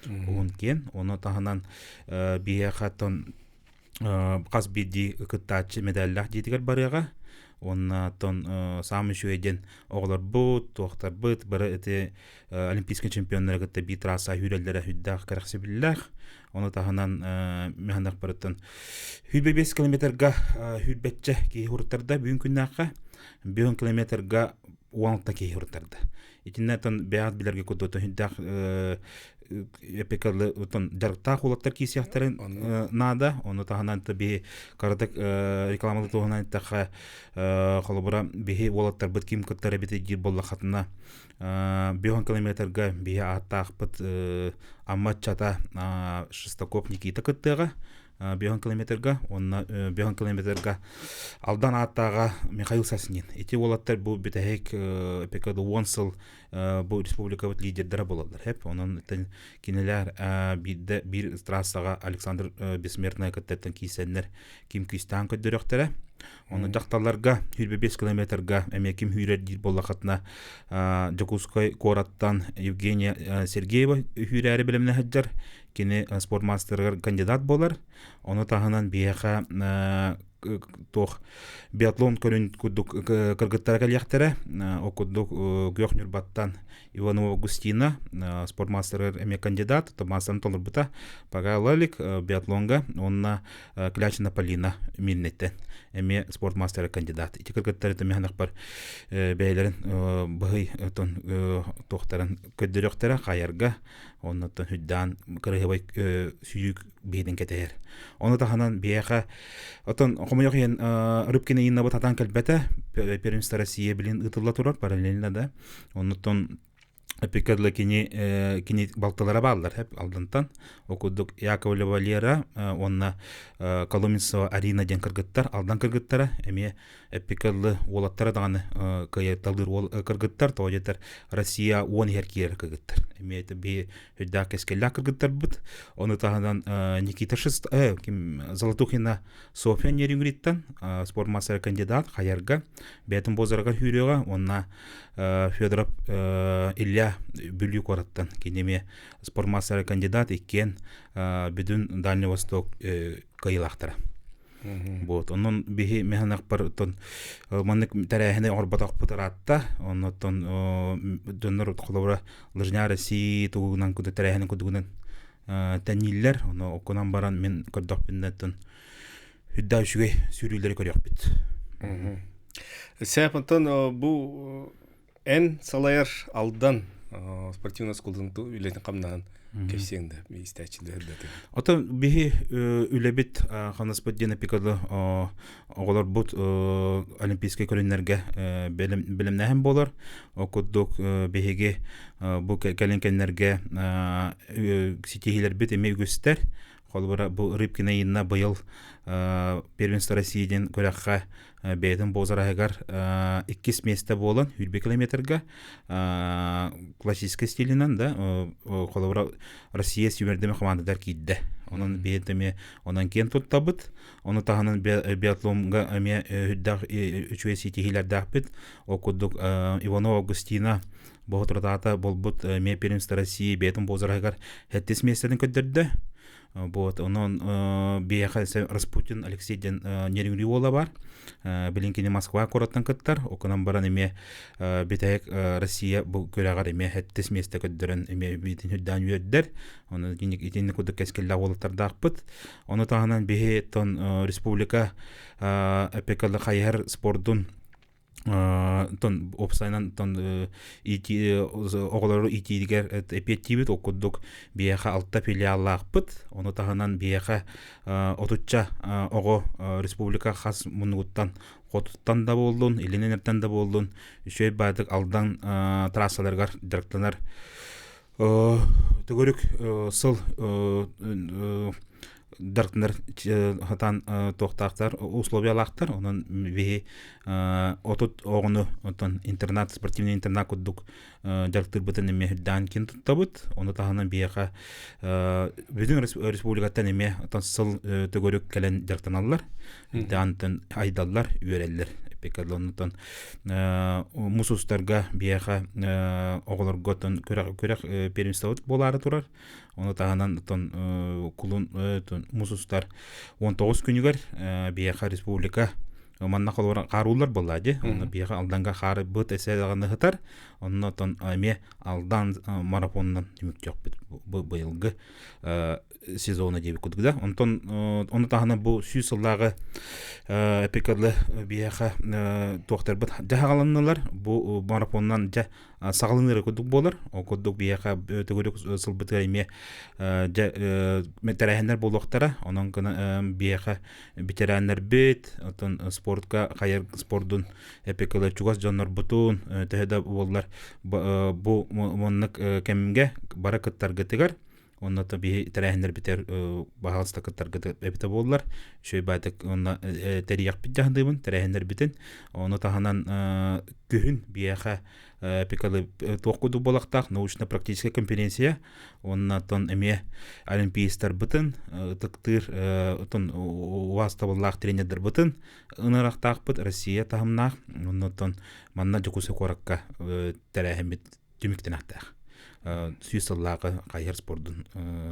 уһун киэн ону таһынан биһиэхэ хас биирдии кыттааччы медаллаах дьиэтигэр барыаҕа уонна оттон саамай үчүгэй диэн оҕолорбут туохтарбыт бары ити олимпийскай чемпионнары кытта биир трасса сүүрэллэрэ сүрдээх кэрэхсэбиллээх ону таһынан механахпарыттан 105 километрга сүүрбэччэ киһи уруттарда бүгүн күннээххэ 5 километрга 16 киһи уруттарда Итиннэ оттон бэйэҕит билэргэ курдук сүрдээх эпикалы оттон дьарыктаах уолаттар киирсиэхтэрин наада. Ону таһынан биһи кыратык рекламалыы туһунан эттэххэ холобура биһи уолаттарбыт ким кыттар эбит диир буоллаххытына 5 километрга биһи ааттаахпыт Амма ыччата Шестаков Никита кыттыаҕа. 5 километрга уонна 5 километрга Алдан ааттааҕа Михаил Соснин. Ити уолаттар бу бүтэһик ПКД 10 сыл бу республикабыт лидердара буолаллар. Хеп онон кинилэр биирдэ биир трассаҕа Александр Бессмертный кыттартан киирсэннэр ким күүстээн көрдөрүөхтэрэ. Оны дьахталларга 25 километрга эмиэ ким сүүрэр диир буоллаххытына Дьокуускай куораттан Евгения Сергеева сүүрээри бэлэмнэ сылдьар. Кини спортмастерыгар кандидат буолар. Ону таһынан биһиэхэ туох биатлон көрүн курдук кыргыттара кэлиэхтэрэ. Ол курдук Күөх Ньурбаттан Иванова Августина спортмастерыгар эмиэ кандидат, маастарын толорбута. Пока Лалик биатлонга уонна Клячина Полина Мирнеттен эмиэ спортмастера кандидат. Ити кыргыттар эмиэ бэйэлэрин быһый туохтарын көрдөрүөхтэрэ хайарга оннуттан хүддаан кырыһыбай сүйүүк биһитин кэтэһэр. Ону таһынан биһиэхэ отон хомойох иһин Рыбкина Иннабыт атаан кэлбэтэ первенство Россия билин ыытылла турар параллельно да. Оннуттан Эпиккэ кини кини балтылара бааллар Алдантан. Ол курдук Яковлева Лера уонна Коломенцева Арина диэн кыргыттар, Алдан кыргыттара эмиэ эппиккэ дылы уолаттара даҕаны кыайыталыыр уол кыргыттар, тоҕо диэтэр Россия уон иһэр киирэр кыргыттар. Эмиэ биһи үрдээх кэскиллээх кыргыттарбыт. Ону таһынан Никита Шест, ким Золотухина Софья Нерюнгриттан спорт мастера кандидат Хаярга бэйэтин бозарыгар сүүрүөҕэ уонна Федоров Илья Бүлүү куораттан кини эмиэ спорт мастера кандидат иккиэн бүтүн Дальний Восток кыайыылаахтара. Вот, онон биһи механахпар оттон маннык тэрээһини оҥорботохпут ыраатта. Оннуттан дьоннор холобура Лыжня России тугунан куду тэрээһини кудугунан тэннииллэр. Ону оккунан баран мин көрдөхпүнэ оттон үрдэ үчүгэй сүүрүүлэри көрүөхпүт. Сәп, онтон бу эн салайар Алдан спортивный оскуолатын үлэтин хамнаһын кэпсиэҥ да истээччилэр да. Оттон биһи үлэбит ханаспыт диэн эпикады оҕолорбут олимпийскай көрүннэргэ бэлэмнээһин буолар. Ол курдук биһиги бу кэлин кэмнэргэ ситиһиилэрбит эмиэ үгүстэр. Холобура, бу Рыбкина Инна быйыл Первенство России диэн күрэххэ бэйэтин возраһыгар иккис миэстэ буолан 100 километрга классическай стилинэн да холобура Россия сүүмэрдэмэ командатыгар киирдэ. Онон бэйэт эмиэ онон киэн туттабыт. Ону таһынан биатлонга эмиэ үрдээх үчүгэй ситиһиилэрдээхпит. Ол курдук Иванова Августина Боһутуратаата буолбут эмиэ Первенство России бэйэтин возраһыгар сэттис миэстэтин көрдөрдө. Вот, онон биһиэхэ Распутин Алексей диэн Нерюнгри уола бар. Билин кини Москва куораттан кыттар. Окунан баран эмиэ бүтэһик Россия бу күрэҕэр эмиэ сэттис миэстэ көрдөрөн эмиэ биитин үрдээн үөрдэр. Онон итинник курдук кэскиллээх уолаттардаахпыт. Ону таһынан биһи тон республика эпекалы хайыһар спордун тон уопсайынан тон оҕолору иитиигэр эпиэттиибит ол курдук биһиэхэ алта филиаллаахпыт ону таһынан биһиэхэ отучча оҕо республика хас муннугуттан хотуттан да буоллун илин эҥэртэн да буоллун үчүгэй баайдык Алдан трассаларыгар дьарыктанар төгүрүк сыл дьарыктанар сатаан туохтаахтар условиялаахтар онон биһи отут оҕону оттон интернат спортивный интернат курдук дьарыктыырбытын эмиэ үрдээн кин туттабыт ону таһынан биһиэхэ бүтүн республикаттан эмиэ оттон сыл төгүрүк кэлэн дьарыктаналлар үрдээн айдаллар үөрэллэр оннуттан мус устарга биһиэхэ оҕолорго оттон күрэх күрэх первенствобыт буолаары турар Ону таһынан оттон кулун мус устар 19 күнүгэр биһиэхэ республика манна холобура хаарууллар буолла дии. Онно биһиэхэ Алданга хаары быт эсэ даҕаны ыһытар. Онно оттон эмиэ Алдан марафонунан түмүктүөхпүт бу быйылгы сезона диэбит курдук да. Онтон ону таһынан бу сүүс сыллааҕы эпикалы биһиэхэ туохтарбыт дьаһаҕаланнылар. Бу марафонунан дьэ саҕаланыыр курдук буолар. Ол курдук биһиэхэ төгүрүк сылбытыгар эмиэ дьэ тэрээһиннэр буолуохтара. Онон гына биһиэхэ ветераннарбыт, оттон спортка хайар спордун эпикалы чугас дьоннорбутун төһө да буоллар бу маннык кэмҥэ бары кыттаргытыгар Онно то биһи тэрээһиннэрбитигэр баһаалыста кыттаргыт эбитэ буоллар, үчүгэй баайдык уонна тэрийэхпит дьаһандыыбын тэрээһиннэрбитин. Ону таһынан күһүн биһиэхэ пикалы туох курдук буолахтаах научно-практическая конференция уонна оттон эмиэ олимпиецтарбытын ытыктыыр оттон убаастабыллаах тренердарбытын ынырахтаахпыт Россия таһымнаах уонна оттон манна Дьокуускай куоракка тэрээһиммит түмүктэнэхтээх. Сүүс сыллааҕы хайыһар спордун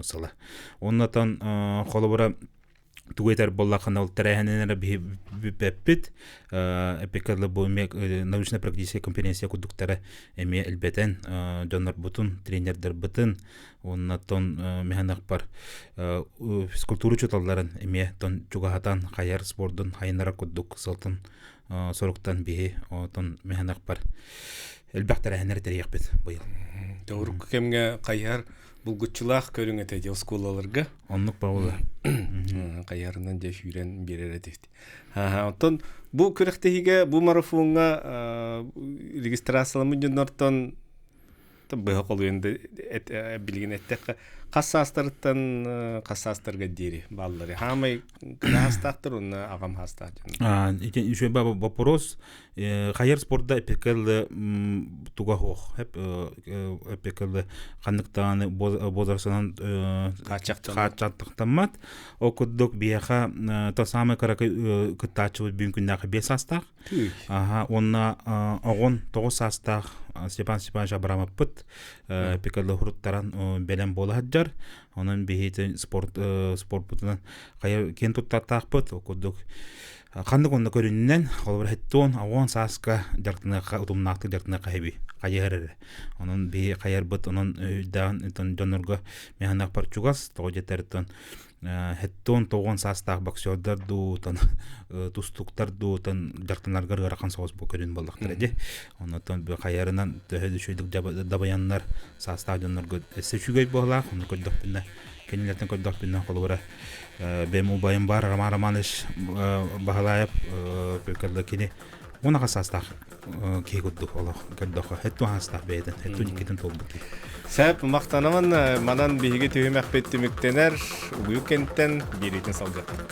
сыла. Оннотон холобура тугу этэр буоллаххына ол тэрээһинин эрэ бүппэппит. Эпикалы бу эмиэ научно-практическая конференция курдуктара эмиэ элбэтэн дьоннорбутун, тренердарбытын уонна механахпар физкультура учууталларын эмиэ тон чугаһатан хайар спордун хайынара курдук сылтын соруктан биһи отон механахпар элбэх тэрээһиннэри тэрийиэхпит быйыл. Урукку кэмҥэ хайыһар булгуччулаах көрүҥ этэ дии оскуолаларга. Оннук баҕала. Хайыһарынан дьэ сүүрэн биэрэр этибит. Оттон бу күрэхтэһиигэ, бу марафоҥҥа регистрацияламмыт дьоннортон. Быһа холуйан да билигин эттэххэ хас саастарыттан хас саастарга диэри бааллары. Хаамай кыра хаастаахтар уонна аҕам хаастаах дьон. Ити үчүгэй вопрос. Хайар спорда эпикэл туга суох. Эпикэл ханныктааны возрастынан хааччахтаммат. Ол курдук биһиэхэ то самый кыракый кыттааччыбыт бүгүн күннээхи 5 саастаах. Аха, уонна оҕон 9 саастаах Степан Степанович Абрамовпыт эпикэл хуруттаран бэлэм буола сылдьар. Онон биһиги спорт спортпутунан хайа киэн туттартаахпыт. Ол курдук Ханнык онно көрүнүнэн, холобур хэттуон, оҕон сааска дьарыктаныахха, утумнаахтык дьарыктаныахха хэби, хайыһар эрэ. Онон биһи хайарбыт, онон өйдөөн дьоннорго механахпар чугас, тоҕо дьэтэртэн хэттуон тоҕон саастаах боксердар дуу, тон тустуктар дуу, тон дьарыктанаргар ыарахан соҕус бу көрүн буоллахтара дии. Оннотон бу хайарынан төһө үчүгэйдик дабайаннар саастаах дьоннорго өссө үчүгэй буолаах, ону көрдөхпүнэ кинилэртэн көрдөхпүнэ холобура бэм убайым бар Роман Романович Баһылаев кини уон аҕыс саастаах киһи курдук олох көрдөххө хэтту саастаах бэйэтин хэтту иккитин туолбут киһи Сэп махтанамын манан биһиги түһүмэхпит түмүктэнэр угуйук кэнтэн биэриитин салгыахпыт.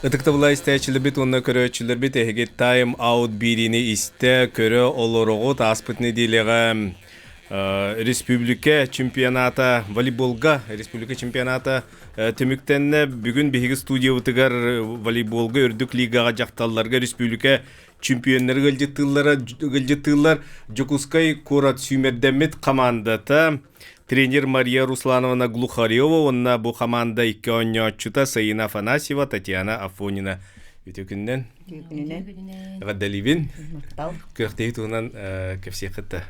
Ытыктабыллаах истээччилэрбит уонна көрөөччүлэрбит эһиги Time Out биэриини истэ, көрө олороҕут ааспыт нэдиэлэҕэ республика чемпионата волейболга республика чемпионата түмүктэннэ. Бүгүн биһиги студиябытыгар волейболга үрдүк лигаҕа дьахталларга республика чемпионнары ыалдьыттыыллара ыалдьыттыыллар Дьокуускай куорат сүүмэрдэммит командата тренер Мария Руслановна Глухарева уонна бу команда икки оонньооччута Саина Афанасьева, Татьяна Афонина. Үтүө күнүнэн. Күнүнэн. Эҕэрдэлиибин. Махтал. Күрэхтэһии туһунан кэпсиэххит да,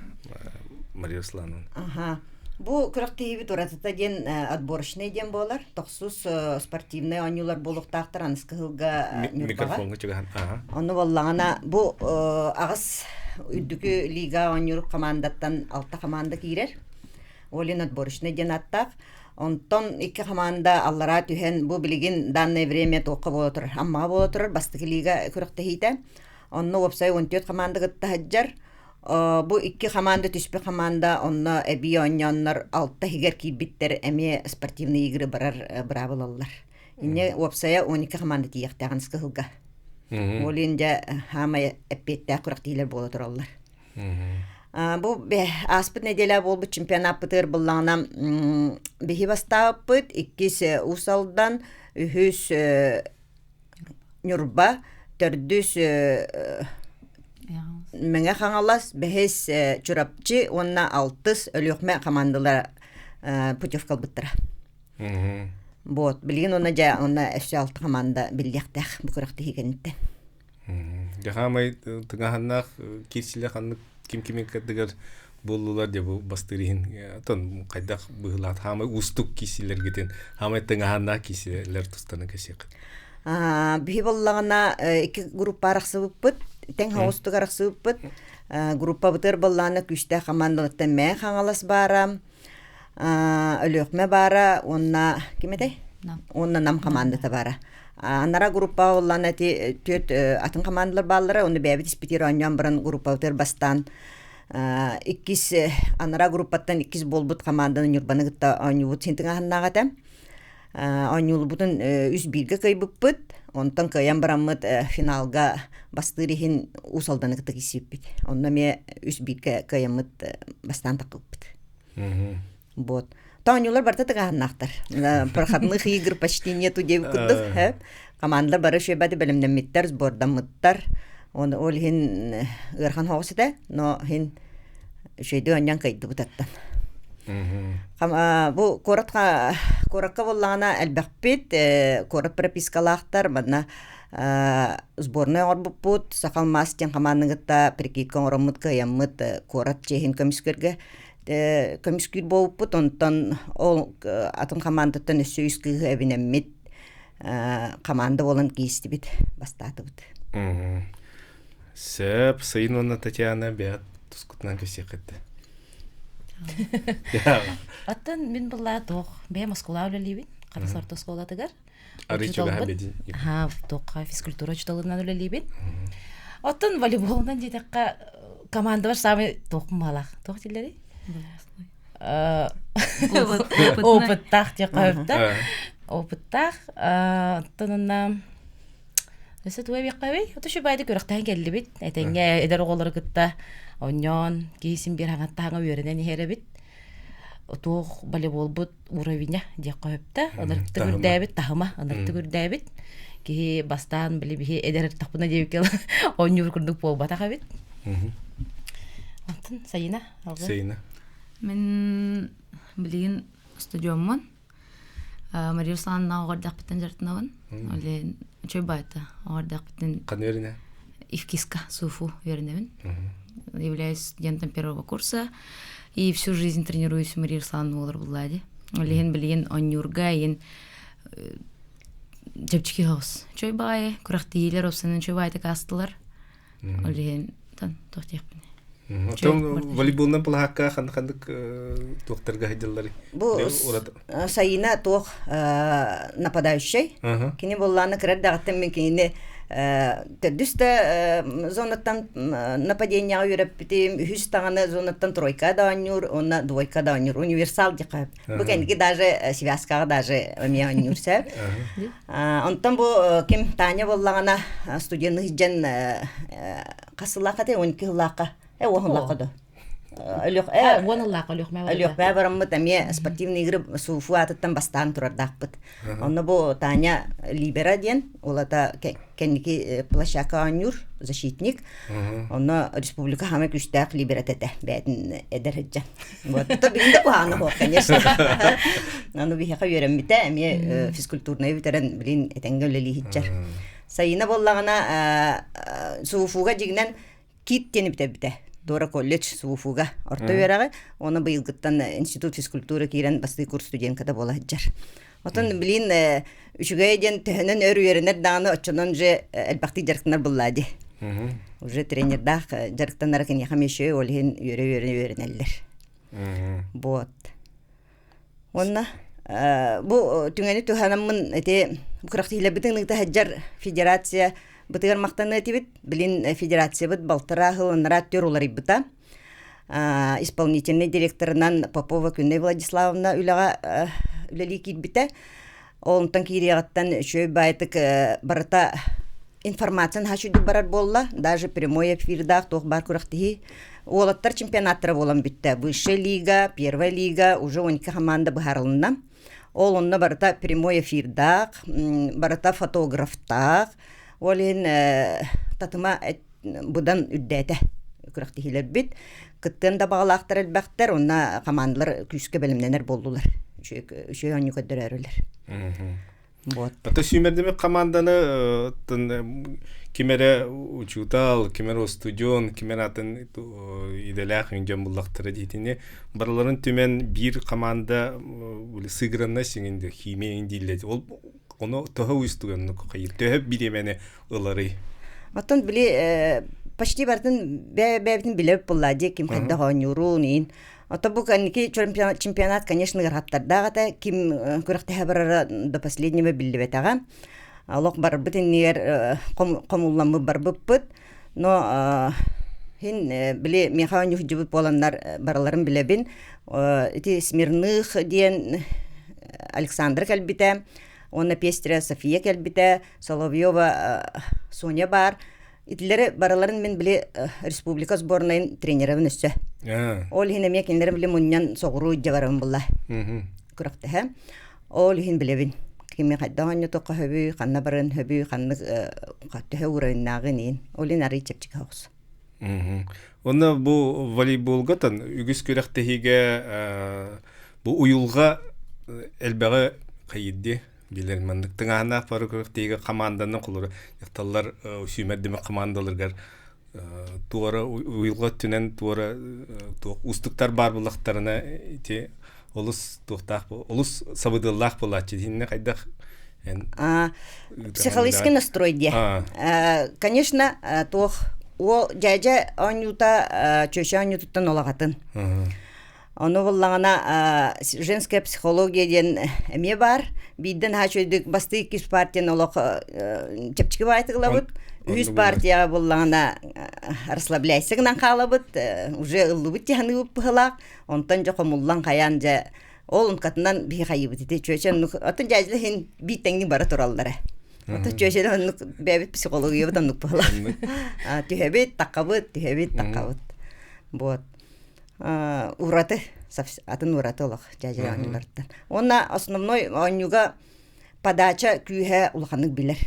Мария Руслановна. Аха. Бу күрэхтэһиибит уратыта диэн отборочный диэн буолар. Тохсус спортивнай оонньуулар буолуохтаахтар аныскы сылга Ньурбаҕа. Микрофоҥҥа чугаһан. Аха. Ону буоллаҕына бу аҕыс үрдүкү лига оонньуур командаттан алта команда киирэр. Олин отборочный диэн ааттаах. Онтон икки хамаанда аллараа түһэн, бу билигин данное время туохха буола турар, Аммаҕа буола турар бастакы лига күрэхтэһиитэ. Онно уопсай 14 хамаанда кытта сылдьар. Бу икки хамаанда түспүт хамаанда онно эбии оонньооннор алта иһигэр киирбиттэр эмиэ спортивные игры барар быраабылаллар. Инньэ уопсайа 12 хамаанда тиийиэхтээҕин кыһылга. Ол иһин дьэ хаамай эппиэттээх күрэхтэһиилэр буола тураллар. Бу ааспыт нэдиэлэ буолбут чемпионаппытыгар буллаҕына биһи бастаабыппыт, иккис Уус Алдан, үһүс Ньурба, төрдүс Мэҥэ Хаҥалас, бэһис Чурапчы уонна алтыс Өлүөхүмэ хамаандалара путевка ылбыттара. Вот, билигин уонна дьэ уонна өссө алта хамаанда биллиэхтээх бу күрэхтэһии кэнниттэн. Дьаһаамай тыҥаһаннаах киирсилэ ханнык ким кими кырдыгар буоллулар дьэ бу бастыыр иһин тон хайдах быһыылаат хаамай уустук киирсилэргитин хаамай тыҥаһаннаах киирсилэр тустаны кэсиэххит. Биһи боллаҕына икки группа арахсыбыппыт, тэҥ соҕустук арахсыбыппыт. Группабытыгар боллаҕына күүстээх командалартан Мэҥэ Хаҥалас баара, Өлүөхүмэ баара уонна ким этэй? Уонна Нам хамаандата баара. Анараа группаҕа буоллаҕына ити түөрт атын хамаандалар бааллара, ону бэйэбит испитигэр оонньоон баран группабытыгар бастаан иккис анараа группаттан иккис буолбут хамаанданы Ньурбаны кытта оонньуубут син тыҥааһыннаах этэ. Оонньуулбутун үс бииргэ кыайбыппыт. Онтон кыайан бараммыт финалга бастыыр иһин Уус Алданы кытта киирсибиппит. Онно эмиэ үс бииргэ кыайаммыт бастаан таххыбыппыт. Вот. Тоонньуулар барыта тыҥааһыннаахтар. Проходных игр почти нету диэбит курдук. Командалар бары үчүгэйбэти бэлэмнэммиттэр, сбордаммыттар. Ол иһин ыарахан соҕус этэ, но иһин үчүгэйдик оонньоон кыайдыбыт аттан. Бу куорат куоракка буоллаҕына элбэхпит, куорат пропискалаахтар, манна сборнай оҥорбуппут, Саха алмаас диэн хамаанданы кытта прикидка оҥороммут, кыайаммыт куорат чиэһин көмүскүөргэ көмүскүүр буолбуппут. Онтон ол атын хамаандаттан өссө үс кыыһы эбинэммит хамаанда буолан киистибит, бастаатыбыт. Сөп, Сайын уонна Татьяна бэйэҕит тускутунан кэпсиэххит. Оттон мин буллаа туох бэйэм оскуолаҕа үлэлиибин Хатас орто оскуолатыгар. Туохха физкультура учууталынан үлэлиибин. Оттон волейболунан диэтэххэ. командабар самый туох малах туох диллери опыттаах диэххэ сөптө опыттаах оттон онно өссө тугу эбиэххэбий ото үчүгэйдик күрэхтэһэн кэллибит этэҥҥэ эдэр оҕолору кытта онньоон киһи син биир хаҥаттаһаҥа үөрэнэн иһэр эбит туох волейболбут уровеня диэххэ сөптө ынырыктык үрдээбит таһыма ынырыктык үрдээбит киһи бастаан били биһи эдэр тахпына диэбиккэ оонньуур курдук буолбатах эбит онтон Сайына Сайына Мин билигин студиоммун. Мария Руслановна оҕордахпыттан дьарыктанабын. Олен үчүгэй баайта оҕордахпыттан Ханна үөрэнэ? ИФКИСка СУФУ үөрэнэбин. Являюсь студентом первого курса и всю жизнь тренируюсь у Марии Руслановны олор буллади. Олehen билигин онньуурга иин чэпчэки соҕус. Үчүгэй баҕайы күрэхтэһиилэр опсанан үчүгэй баайытык аастылар. Ол иһин туох диэхпиний. Оттон волейболунан плаһаакка ханнык ханнык туохтарга сылдьалларый? Бу Сайына туох нападающай. Кини буоллаана кыра эрдэҕиттэн мин кинини төрдүс да зонаттан нападениеҕа үөрэппитим, үһүс даҕаны зонаттан тройка да оонньуур, уонна двойка да оонньуур. Универсал диэххэ. Бу кэнники даже связкаҕа даже эмиэ оонньуур сөп. Онтон бу ким Таня буоллаҕына студенты сылдьан хас сыллаахха этэй 12 сыллаахха э уон сыллаахха да уон ыллаахха Өлүөхмэ Өлүөхмэ бараммыт эмиэ спортивные игры СУФУ аатыттан бастаан турардаахпыт. Онно бу Таня Либера диэн улата кэнники площадка оонньуур защитник. Онно республика хамай күүстээх либерат этэ бэйэтин эдэр сылдьан. Вот. То билин да куһаҕана суох, конечно. Аны биһиэхэ үөрэммитэ, эмиэ физкультурнай бүтэрэн билин этэҥҥэ үлэлии сылдьар. Сайына буоллаҕына СУФУга дьиҥинэн КИТ диэни бүтэрбитэ. Дора колледж СУФУга орто үөрэҕи, оны быйылгыттан институт физкультура киирэн бастыы курс студентката буола сылдьар. Отон билин үчүгэй диэн төһөнөн өр үөрэнэр даҕаны оччонон же элбэхтик дьарыктанар буллаа дии. Уже тренердаах дьарыктанара киниэхэ эмиэ ол иһин үөрэ-үөрэ үөрэнэллэр. Вот. Уонна бу түҥэни туһанаммын ити күрэхтэһиилэрбитин ыыта сылдьар федерация бытыгар махтаныа этибит. Билин федерациябыт балтараа сыл анараа түөр уларыйбыта. Исполнительнай директорынан Попова Күннэй Владиславовна үлэҕэ үлэлии киирбитэ. Онтон киириэҕиттэн үчүгэй баайтык барыта информация наһаа үчүгэй барар буолла. Даже прямой эфирдаах туох баар күрэхтэһии. Уолаттар чемпионаттара буолан бүттэ. Высшая лига, первая лига уже 12 команда быһаарылынна. Ол онно барыта прямой эфирдаах, барыта фотографтаах. Ол иһин татыма быдан үрдээтэ күрэхтэһиилэрбит. Кыттыан да баҕалаахтар элбэхтэр, уонна командалар күүскэ бэлэмнэнэр буоллулар. Үчүгэй оонньуу көрдөрөөрүлэр. Вот. Ата сүүмэрдэмик команданы ким эрэ учуутал, ким эрэ устудьуон, ким эрэ атын идэлээх дьон буллахтара диитини барыларын түмэн биир команда сыгранна сиҥин химия дииллэр. Ол ону төһө уустуганнык хайыр, төһө бириэмэни ыларый? Оттон били почти барытын бэйэбитин билэбит буолла дии ким хайдах оонньуурун иин. Ото бу кэнники чемпионат, конечно, ыарахаттардаах этэ. Ким күрэхтэһэ барара до последнего биллибэтэҕэ. Олох барбыт иннигэр хомулламмыт барбыппыт. Но хин били миэхэ оонньуу сылдьыбыт буоланнар барыларын билэбин. Ити Смирных диэн Александра кэлбитэ. Уонна Пестря София кэлбитэ, Соловьева Соня баар. Итилэри барыларын мин били республика сборнайын тренерабын өссө. Ол иһин эмиэ кинилэри били мунньан соҕуруу илдьэ барабын булла. Күрэхтэһэ. Ол иһин билэбин. Кими хайдах оонньотуохха сөбүй, ханна барыан сөбүй, ханнык төһө уровеннааҕын иин. Ол иһин арый чэпчэки соҕус. Онно бу волейболга тан үгүс күрэхтэһиигэ бу уйулҕа элбэҕи хайыдди билэр маннык тыҥааһыннаах бары күрэхтэһиигэ команданан холоро дьахталлар сүүмэрдэмик командаларыгар туора уйулҕа өттүнэн туора туох уустуктар баар буллахтарына ити олус туохтаах олус сабыдыаллаах буолааччы итиннэ хайдах Психологический настрой диэ. Конечно, туох уол дьээдьэ оонньуута чүөчэ оонньуутуттан улаҕатын. Ону буллаҕына женская психология диэн эмиэ баар. Биирдэн наһаа үчүгэйдик бастыы иккис партияны олох чэпчэки баайтык ылабыт. Үһүс партияҕа буллаҕына расслабляйся гынан хаалабыт, уже ыллыбыт дьаһаныыбыт быһылаах. Онтон дьэ хомуллан хайаан дьэ ол ункатынан биһи хайыыбыт ити чүөчэ оннук оттон дьээдьилэ иһин биир тэҥник бара тураллара. Оттон чүөчэлэ оннук бэйэбит психологиябыт оннук быһылаах. Түһэбит, таххабыт, түһэбит, таххабыт. Вот. Ураты, атын ураты олох дьээдьилэ оонньууларыттан. Уонна основной оонньууга подача күүһэ улаханнык билэр.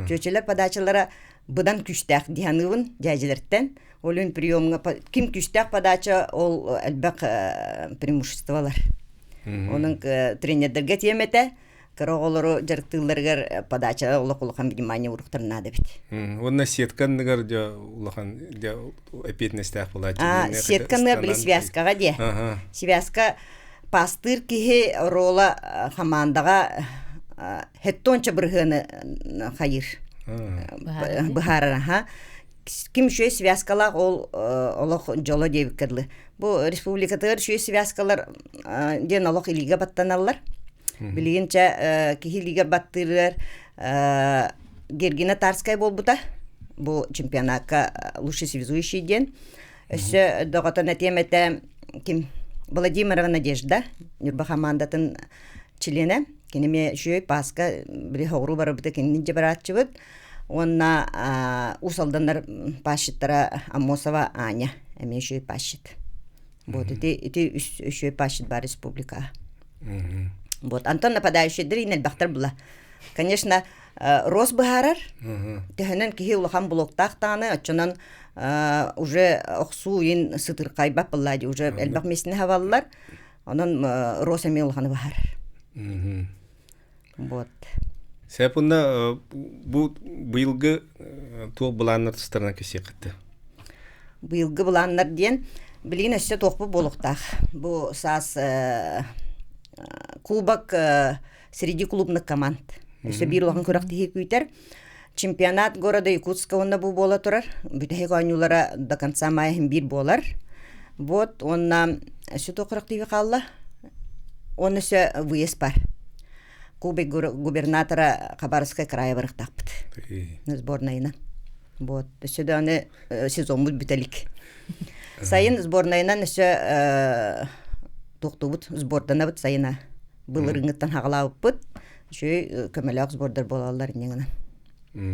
Чүөчэлэр подачалара быдан күүстээх дии саныыбын дьээдьилэртэн. Ол иһин приемҥа ким күүстээх подача ол элбэх преимуществолар. Онон тренердэргэ тиэмэтэ кыра оҕолору дьарыктыылларыгар подача олох улахан внимание уруктар наада эбит. Уонна сетка анныгар дьэ улахан дьэ эпиэтинэстээх буолааччы. Сетка анныгар били связкаҕа диэ. Связка пастыыр киһи рола хамаандаҕа хеттонча бырыһыаны хайыыр. Быһаарар аха. Ким үчүгэй связкалаах ол олох дьоло диэбиккэ дылы. Бу республикатыгар үчүгэй связкалар диэн олох илиигэ баттаналлар. Билигин чэ киһи илиигэ баттыырыгар Гергина Тарская буолбута. Бу чемпионакка лучший связующий диэн. Өссө доҕотон этиэм этэ ким Владимирова Надежда Ньурба хамаандатын чилиэнэ. Кини эмиэ үчүгэй пааска били хоҕуруу барыбыта кинини дьабарааччыбыт. Уонна Уус Алданнар паасчыттара Аммосова Аня эмиэ үчүгэй паасчыт. Вот ити ити үс үчүгэй паасчыт бар республикаҕа. Вот Антон нападающийдыр иин элбэхтэр була. Конечно, рос быһаарар. Төһөнөн киһи улахан блоктаах даҕаны, оччонон уже охсуу иин сытырхайбат буолла дии, уже элбэх миэстэни хабаллар. Онон рос эмиэ улаханы быһаарар. Вот. Сөп уонна бу быйылгы туох былааннар тустарынан кэпсиэххит? Быйылгы былааннар диэн билигин өссө туохпут буолуохтаах. Бу саас кубок среди клубных команд. Өссө биир улахан күрэхтэһии күүтэр. Чемпионат города Якутска уонна бу буола турар. Бүтэһик оонньуулара до конца мая иһин биир буолар. Вот уонна өссө туох күрэхтэһии хаалла? Уонна өссө выезд бар. Кубик губернатора Хабаровскай края барыктаахпыт. Сборнайынан. Вот. Өссө даҕаны сезоммут бүтэ илик. Сайын сборнайынан өссө туохтуубут, сборданабыт сайына. Былырыыҥҥыттан хаҕалаабыппыт. Үчүгэй көмөлөөх сбордар буолаллар инньэ гынан.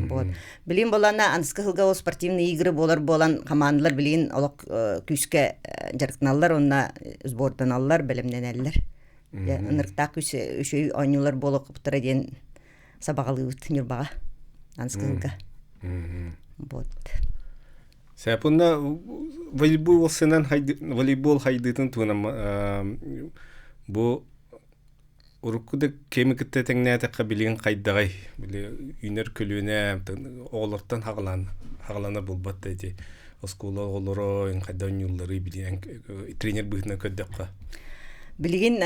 Вот. Билигин буоллаҕына аныскы сылга ол спортивные игры буолар буолан хамаандалар билигин олох күүскэ дьарыктаналлар уонна сборданаллар, бэлэмнэнэллэр. Ынырыктаах күүс үчүгэй оонньуулар буолуохтара диэн сабаҕалыыбыт Ньурбаҕа аныскы сылга. Вот. Сапунна волейбол сынан волейбол хайдыытын туһунан бу Урукку да кэми кытта тэҥнээтэххэ билигин хайдаҕай? Били үүнэр көлүөнэ оҕолортон хаҕалаан хаҕалана булбат да ити оскуола оҕолоро хайда оонньуулларый билигин тренер быһыытынан көрдөххө. Билигин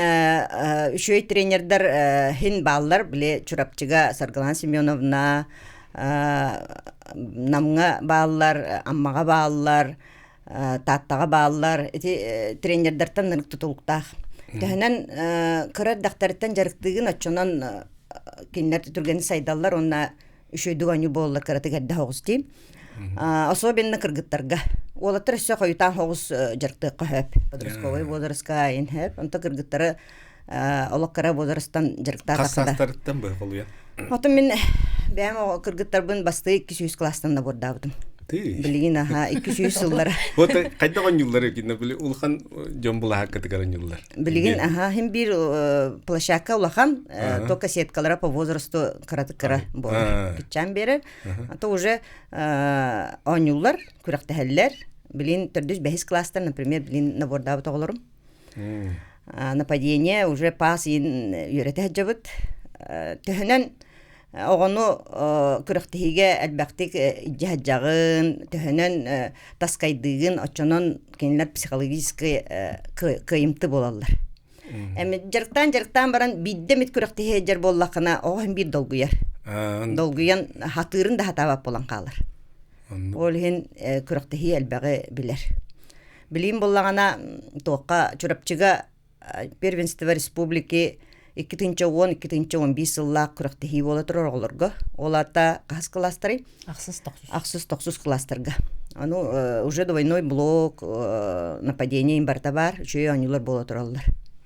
үчүгэй тренердэр хин бааллар. Били Чурапчыга Саргылана Семеновна, Намҥа бааллар, Аммаҕа бааллар, Тааттаҕа бааллар. Ити тренердэртэн ынырык тутулуктаах. Төһөнөн кыра эрдэхтэриттэн дьарыктыыгын, оччонон кинилэр түргэнник сайдаллар уонна үчүгэйдик оонньуу буолаллар кыратык эрдэ соҕус дии. Особенно кыргыттарга. Уолаттар өссө хойутаан соҕус дьарыктыахха сөп. Подростковый возрастка ин сөп. Онто кыргыттары олох кыра возрастан дьарыктаатахха Хас саастарыттан быһа Отон мин бэйэм кыргыттарбын бастыы 200 класстан набордаабытым. Билигин аха 200 сыллара. Вот хайдах оонньууллар экинне били улахан дьон булаһаккытыгар оонньууллар. Билигин аха хим биир площадка улахан, только сеткалара по возрасту кыратык кыра буолар. Кыччаан берер. А то уже оонньууллар, күрэхтэһэллэр. Билин төрдүс бэһис класстан, например, билин набордаабыт оҕолорум. Нападение уже паас иин үөрэтэ сылдьабыт. Төһөнөн оҕону күрэхтэһиигэ элбэхтик илдьэ сылдьаҕын, төһөнөн таскайдыыгын, оччонон кинилэр психологически кыайымты буолаллар. Эми дьарыктаан-дьарыктаан баран биирдэ эмит күрэхтэһии сылдьар буоллаххына, оҕо син биир долгуйар. Долгуйан хатыырын да хатаабат буолан хаалар. Ол иһин күрэхтэһии элбэҕи билэр. Билиим буоллаҕына, туохха Чурапчыга первенство республики 2010 2011 сыллаах күрэхтэһии буола турар оҕолорго. Ол аата хаһыс кылаастарый? Ахсыс тохсус. Ахсыс тохсус кылаастарга. Аны уже двойной блок, нападение им барыта баар, үчүгэй оонньуулар буола тураллар.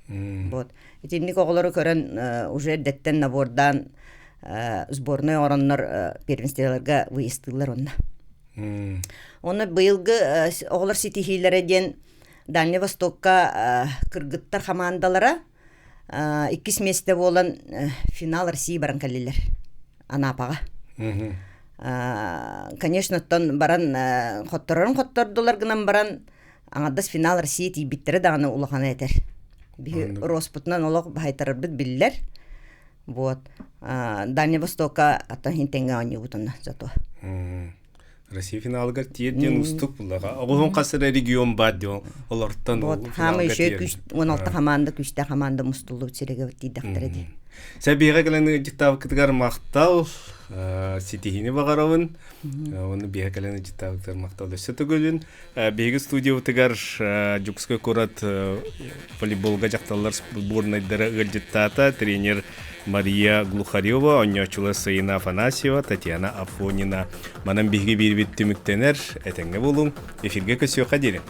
Вот. Итинник оҕолору көрөн уже эрдэттэн набордаан сборной оҥороннор первенстволарга выездтыыллар онно. Онно быйылгы оҕолор ситиһиилэрэ диэн Дальний Востокка кыргыттар хамаандалара иккис миэстэ буолан финал России баран кэллилэр Анапаҕа. Конечно, оттон баран хотторорун хоттордулар гынан баран аҥардас финал России тиийбиттэрэ даҕаны улахана этэр. Биһи Роспутунан олох баһайтарарбыт биллэр. Вот. Дальний Востокка аттан иһин тэҥҥэ оонньуубут онно зато. Россия финалыгар тиэр диэн устук буллаҕа. Оҕуһун хас эрэ регион баар диэн олортон Вот, хаама еще күс 16 команда күстээх команда мустуллубут сирэгэ тиийдэхтэрэ дии. Сәбиэҕэ кэлэн ыалдьыттаабыккытыгар махтал, ситиһиини баҕарабын. Уонна биһиэхэ кэлэн ыалдьыттаабыккытыгар махтал өссө төгүлүн. Биһиги студиябытыгар Дьокуускай куорат волейболга дьахталлар сборнайдара ыалдьыттаата. Тренер Мария Глухарева, оонньооччулар Саина Афанасьева, Татьяна Афонина. Манан биһиги биирбит түмүктэнэр. Этэҥҥэ буолуҥ. Эфиргэ көрсүөххэ диэри.